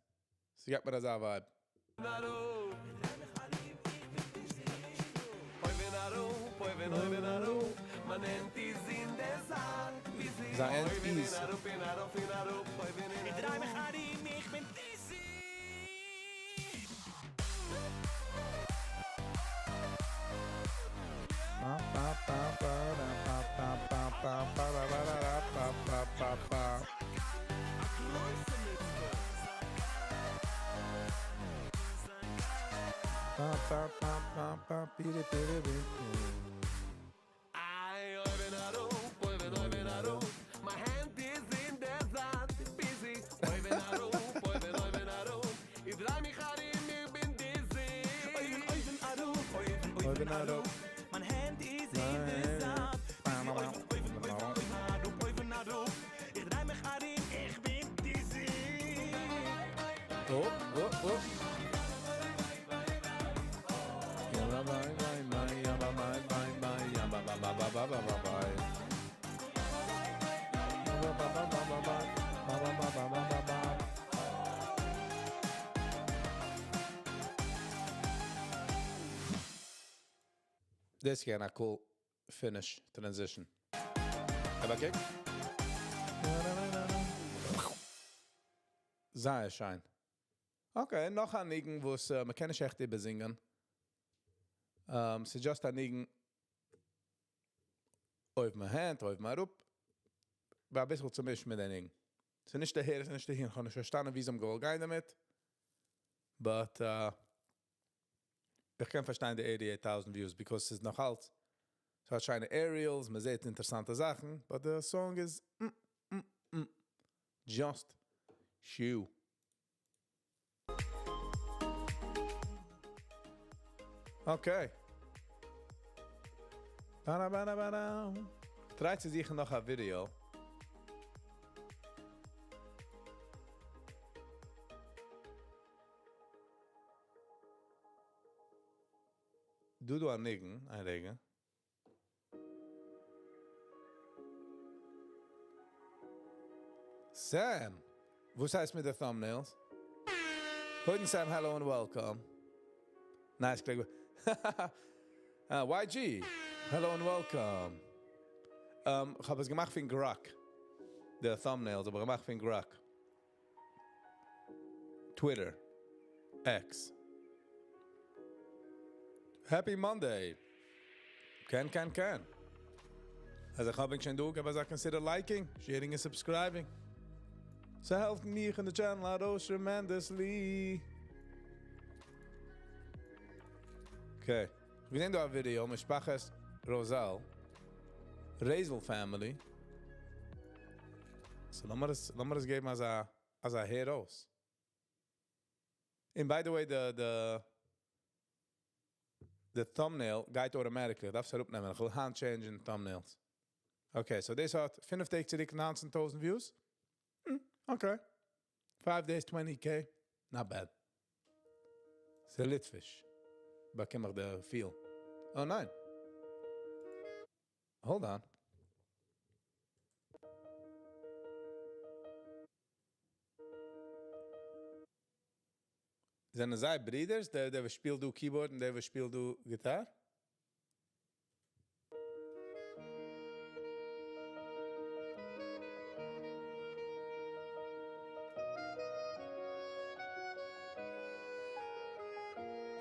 ס'געבט מיר אזא vibe. זיין הענט איז. איך דריי מיך ארום, איך בין dizzy. Ba, ba, ba, ba, da, ba, ba, ba, ba, ba, ba, ba, da, da, ba, ba, ba, ba. Ba, ba, ba, ba, ba, bi, di, bi, di, bi, bi. איי, אויבן אראפ, אויבן, אויבן אראפ. מיין הענט איז אין דער זייט, busy. אויבן אראפ, אויבן, אויבן אראפ. איך דריי מיך ארום, איך בין dizzy. אויבן, אויבן אראפ, אויבן, אויבן אויבן אראפ. אראפ. מיין הענט איז אין דער זייט. Busy, אויבן, אויבן, אויבן, אויבן אראפ, אויבן אראפ. איך דריי מיך ארום, איך בין dizzy. Oh, oh, oh. Ja, ba, bye, bye, bye, ja, ba, bye, bye, bye, ja, ba, ba, ba, ba, ba, ba, ba, bye. Ba, ba, ba, ba, ba, ba, ba, ba, ba, ba, ba, ba, ba. This is a cool finish transition. אבער קוק. זייער שיין. Okay, נאך א ניגון, וואס מ'קען נישט עכט איבערזינגען. ס'איז just א ניגון אויף מיין הענט, אויף מיין אראפ. וואר א ביסל צומישט מיט דעם ניגון. ס'איז נישט אהער, ס'איז נישט אהין. איך האב נישט פארשטאנען, ווי זיי האבן געוואלט גיין דערמיט. But איך קען פארשטיין די 88,000 views, because ס'איז נאך אלץ. ס'האט שיינע aerials, מ'זעט אינטערעסאנטע זאכן, but the song is Just shoe. Okay. Ba-da, ba-da, ba-da. Try צו זוכן נאך א video. דא דא א ניגון, א רגע. Sam, וואס הייסט מיט די thumbnails? קודם Sam, hello and welcome. Nice click. YG, hello and welcome. איך האב עס געמאכט פון Grok. די thumbnails האב איך געמאכט פון Grok. Twitter, X. Happy Monday. קען, קען, קען. אז איך האב שוין דא, אבער זיי consider liking, sharing and subscribing. ס'העלפט מיר און די channel ארויס tremendously. Okay. מיר זעען דא א video, משפחת Rosal. Razel family. So לאמיר עס געבן אלס א הער אויס. And by the way, the thumbnail גייט automatically. דארפסט אראפנעמען. איך וויל hand changing thumbnails. Okay, so דאס האט 5 טעג צוריק 19,000 views. Okay. 5 days, 20K. Not bad. ס'איז ליטוויש. באקום איך די feel. Oh ניין. Hold on. זענען זיי ברידערס? דער, דער שפילט דא keyboard און דער שפילט דא guitar?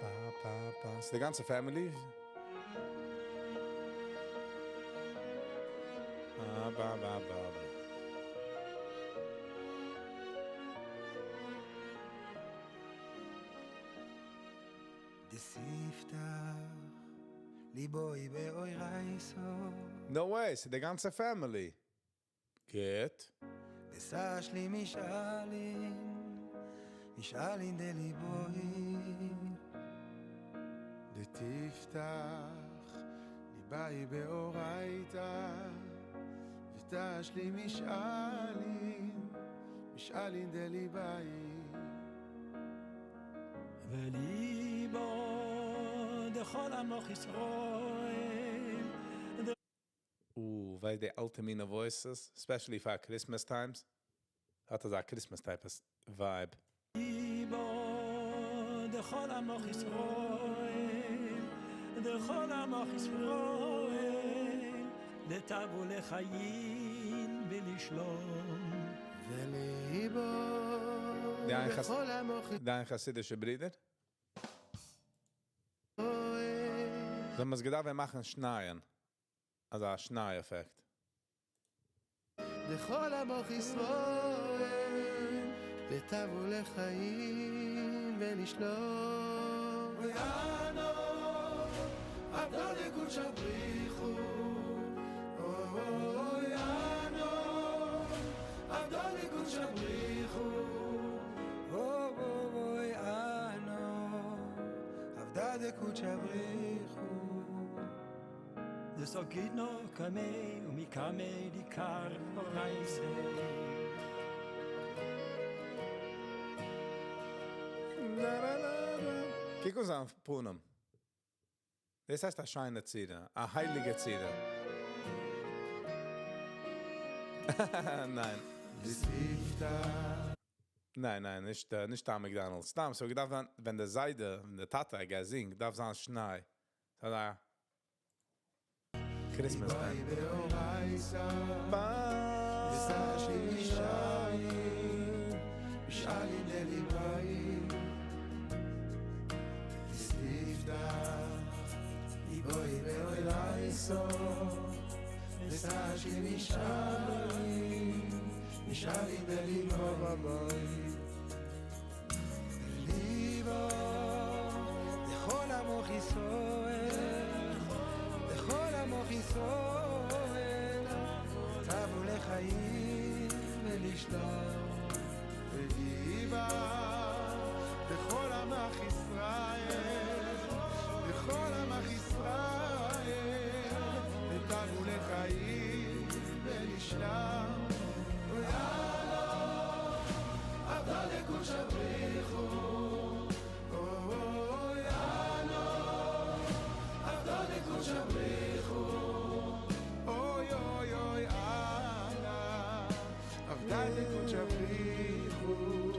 Pa, pa, pa. ס'איז די גאנצע family. Ba, ba, ba, ba, ba. דתפתח ליבאי באורייתא. No way, ס'איז די גאנצע family. גוט. ותשלים משאלין, משאלין דליבאי. דתפתח ליבאי באורייתא ותשלים משאלין, משאלין דליבאי. וליבאי דכל עמך ישראל. אוה, ווייסט די אלטע מינע voices, especially פאר Christmas times, האט אזא Christmas type vibe. דכל עמך ישראל, דכל עמך ישראל, לטב ולחיים ולשלום. וליבו דיין חס- דכל עמך דיין חסידישע ברידער? ישראל. זיי האבן עס געדארפט ווען מאכן שנייען. אזא שניי effect. דכל עמך ישראל, לטב ולחיים ולשלום. אוי אנא, עבדא דקודשא בריך הוא. אוי אנא, עבדא דקודשא בריך הוא. אוי אנא, עבדא דקודשא בריך הוא. דסגינא קמי ומקמי דיקר אורייתא. קוק אן זיין פנים. דאס הייסט א שיינע צורה, א הייליגע צורה. ניין. ניין, ניין, נישט, נישט Tom MacDonald. סתם, so געדארפט זיין, ווען דער זיידע, ווען דער טאטע גייט זינגט, דארף זיין שניי. אזא Christmas time. דתשלים משאלין, משאלין דליבאי. דשפתח, ליבאי באורייתא, דתשלים משאלין, משאלין דליבאי. ליבא, דכל עמך ישראל, דכל עמך ישראל, לטב ולחיים ולשלום. וליבא, דכל עמך ישראל, דכל עמך ישראל, לטב ולחיים ולשלום. אוי אנא, עבדא דקודשא בריך הוא. אוי אנא, עבדא דקודשא בריך הוא. אוי אוי אוי אנא, עבדא דקודשא בריך הוא.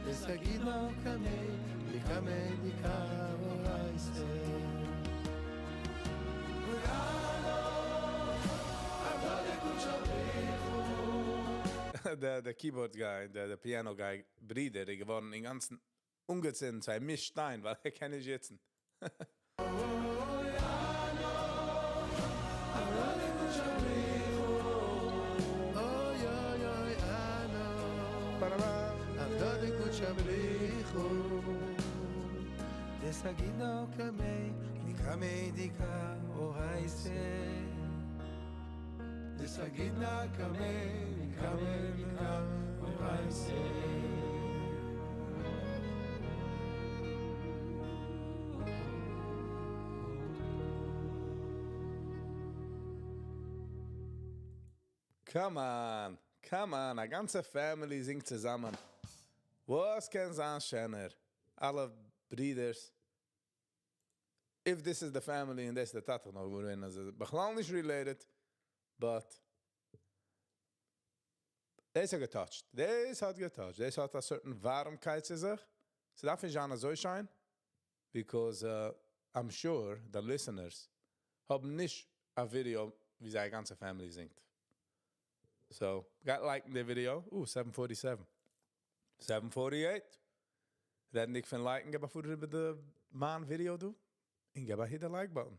דסגינא קמי, מקמי דיקר אורייתא. אוי אנא, עבדא דקודשא בריך הוא. The keyboard guy, the piano guy, ברידער, איז געווארן אינגאנצן אנגעצינדן, זיי מישט שטיין, ווייל ער קען נישט זיצן. אוי אנא, עבדא דקודשא בריך הוא. אוי אוי אוי אנא, עבדא דקודשא בריך הוא. דסגינא קמי, מקמי דיקר אורייתא. דסגינא קמי, מקמי דיקר אורייתא. Come on, come on, א גאנצע family זינגט צוזאמען. וואס קען זיין שענער? אלע ברידערס. If this is the family and this is the טאטע נאך געווען, אז בכלל נישט related, but דאס האט גע touched. דאס האט גע touched. דאס האט א certain ווארעמקייט צו זיך. ס'דארף נישט זיין אזוי שיין, because I'm sure the listeners האבן נישט א video ווי זייער גאנצע family זינגט. So, got like the video. Ooh, 747. 748. רעדנדיג פון liken, גיב א פאר איבער די מיין video דא. און גיב א hit the like button.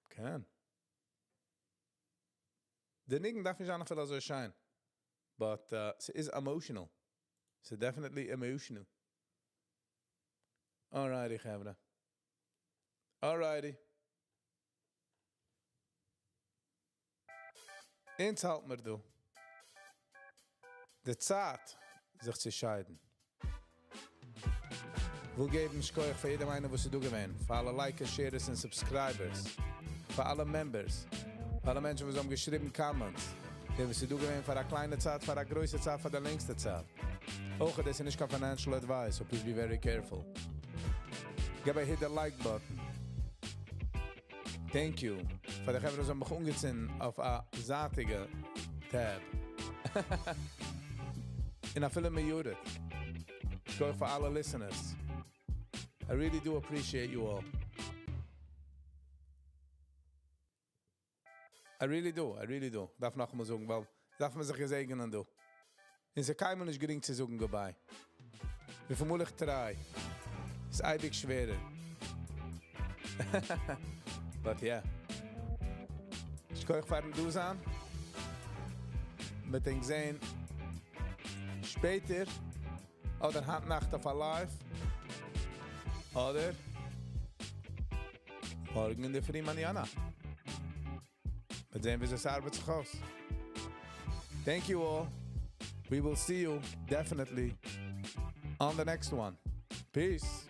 קען. דער ניגון דארף נישט זיין אפילו אזוי שיין. But ס'איז emotional. It's definitely emotional. Alrighty, חברה. Alrighty. אונז האלט מיר דא. די צייט זיך צו שיידן. וויל געבן שכוח פאר יעדעם איינער וואס איז דא געווען. פאר אלע likers, sharers און subscribers. פאר אלע members. פאר אלע מענטשן וואס האבן געשריבן comments. די וואס איז דא געווען פאר א קליינע צייט, פאר א גרויסע צייט, פאר די לענגסטע צייט. אויך, דאס איז נישט קיין financial advice, so please be very careful. געב א hit the like button. Thank you פאר די חברה וואס האבן מיך אנגעצינדן אויף א זייטיגע tab. און אפילו muted. שכוח פאר אלע listeners. I really do appreciate you all. I really do, I really do. דארף נאכאמאל זאגן, ווייל דארף מען זיך געזעגענען דא. און ס'איז קיינמאל נישט גרינג צו זאגן goodbye. וויפיל מאל איך try. איז אייביג שווערער. But yeah. שכוח פארן דא זיין. מ'וועט ענק זען שפעטער. אדער היינט נאכט אויף א live. אדער מארגן אין דער פרי mañana. מ'וועט זען, ווי עס ארבעט זיך אויס. Thank you all. We will see you definitely on the next one. Peace.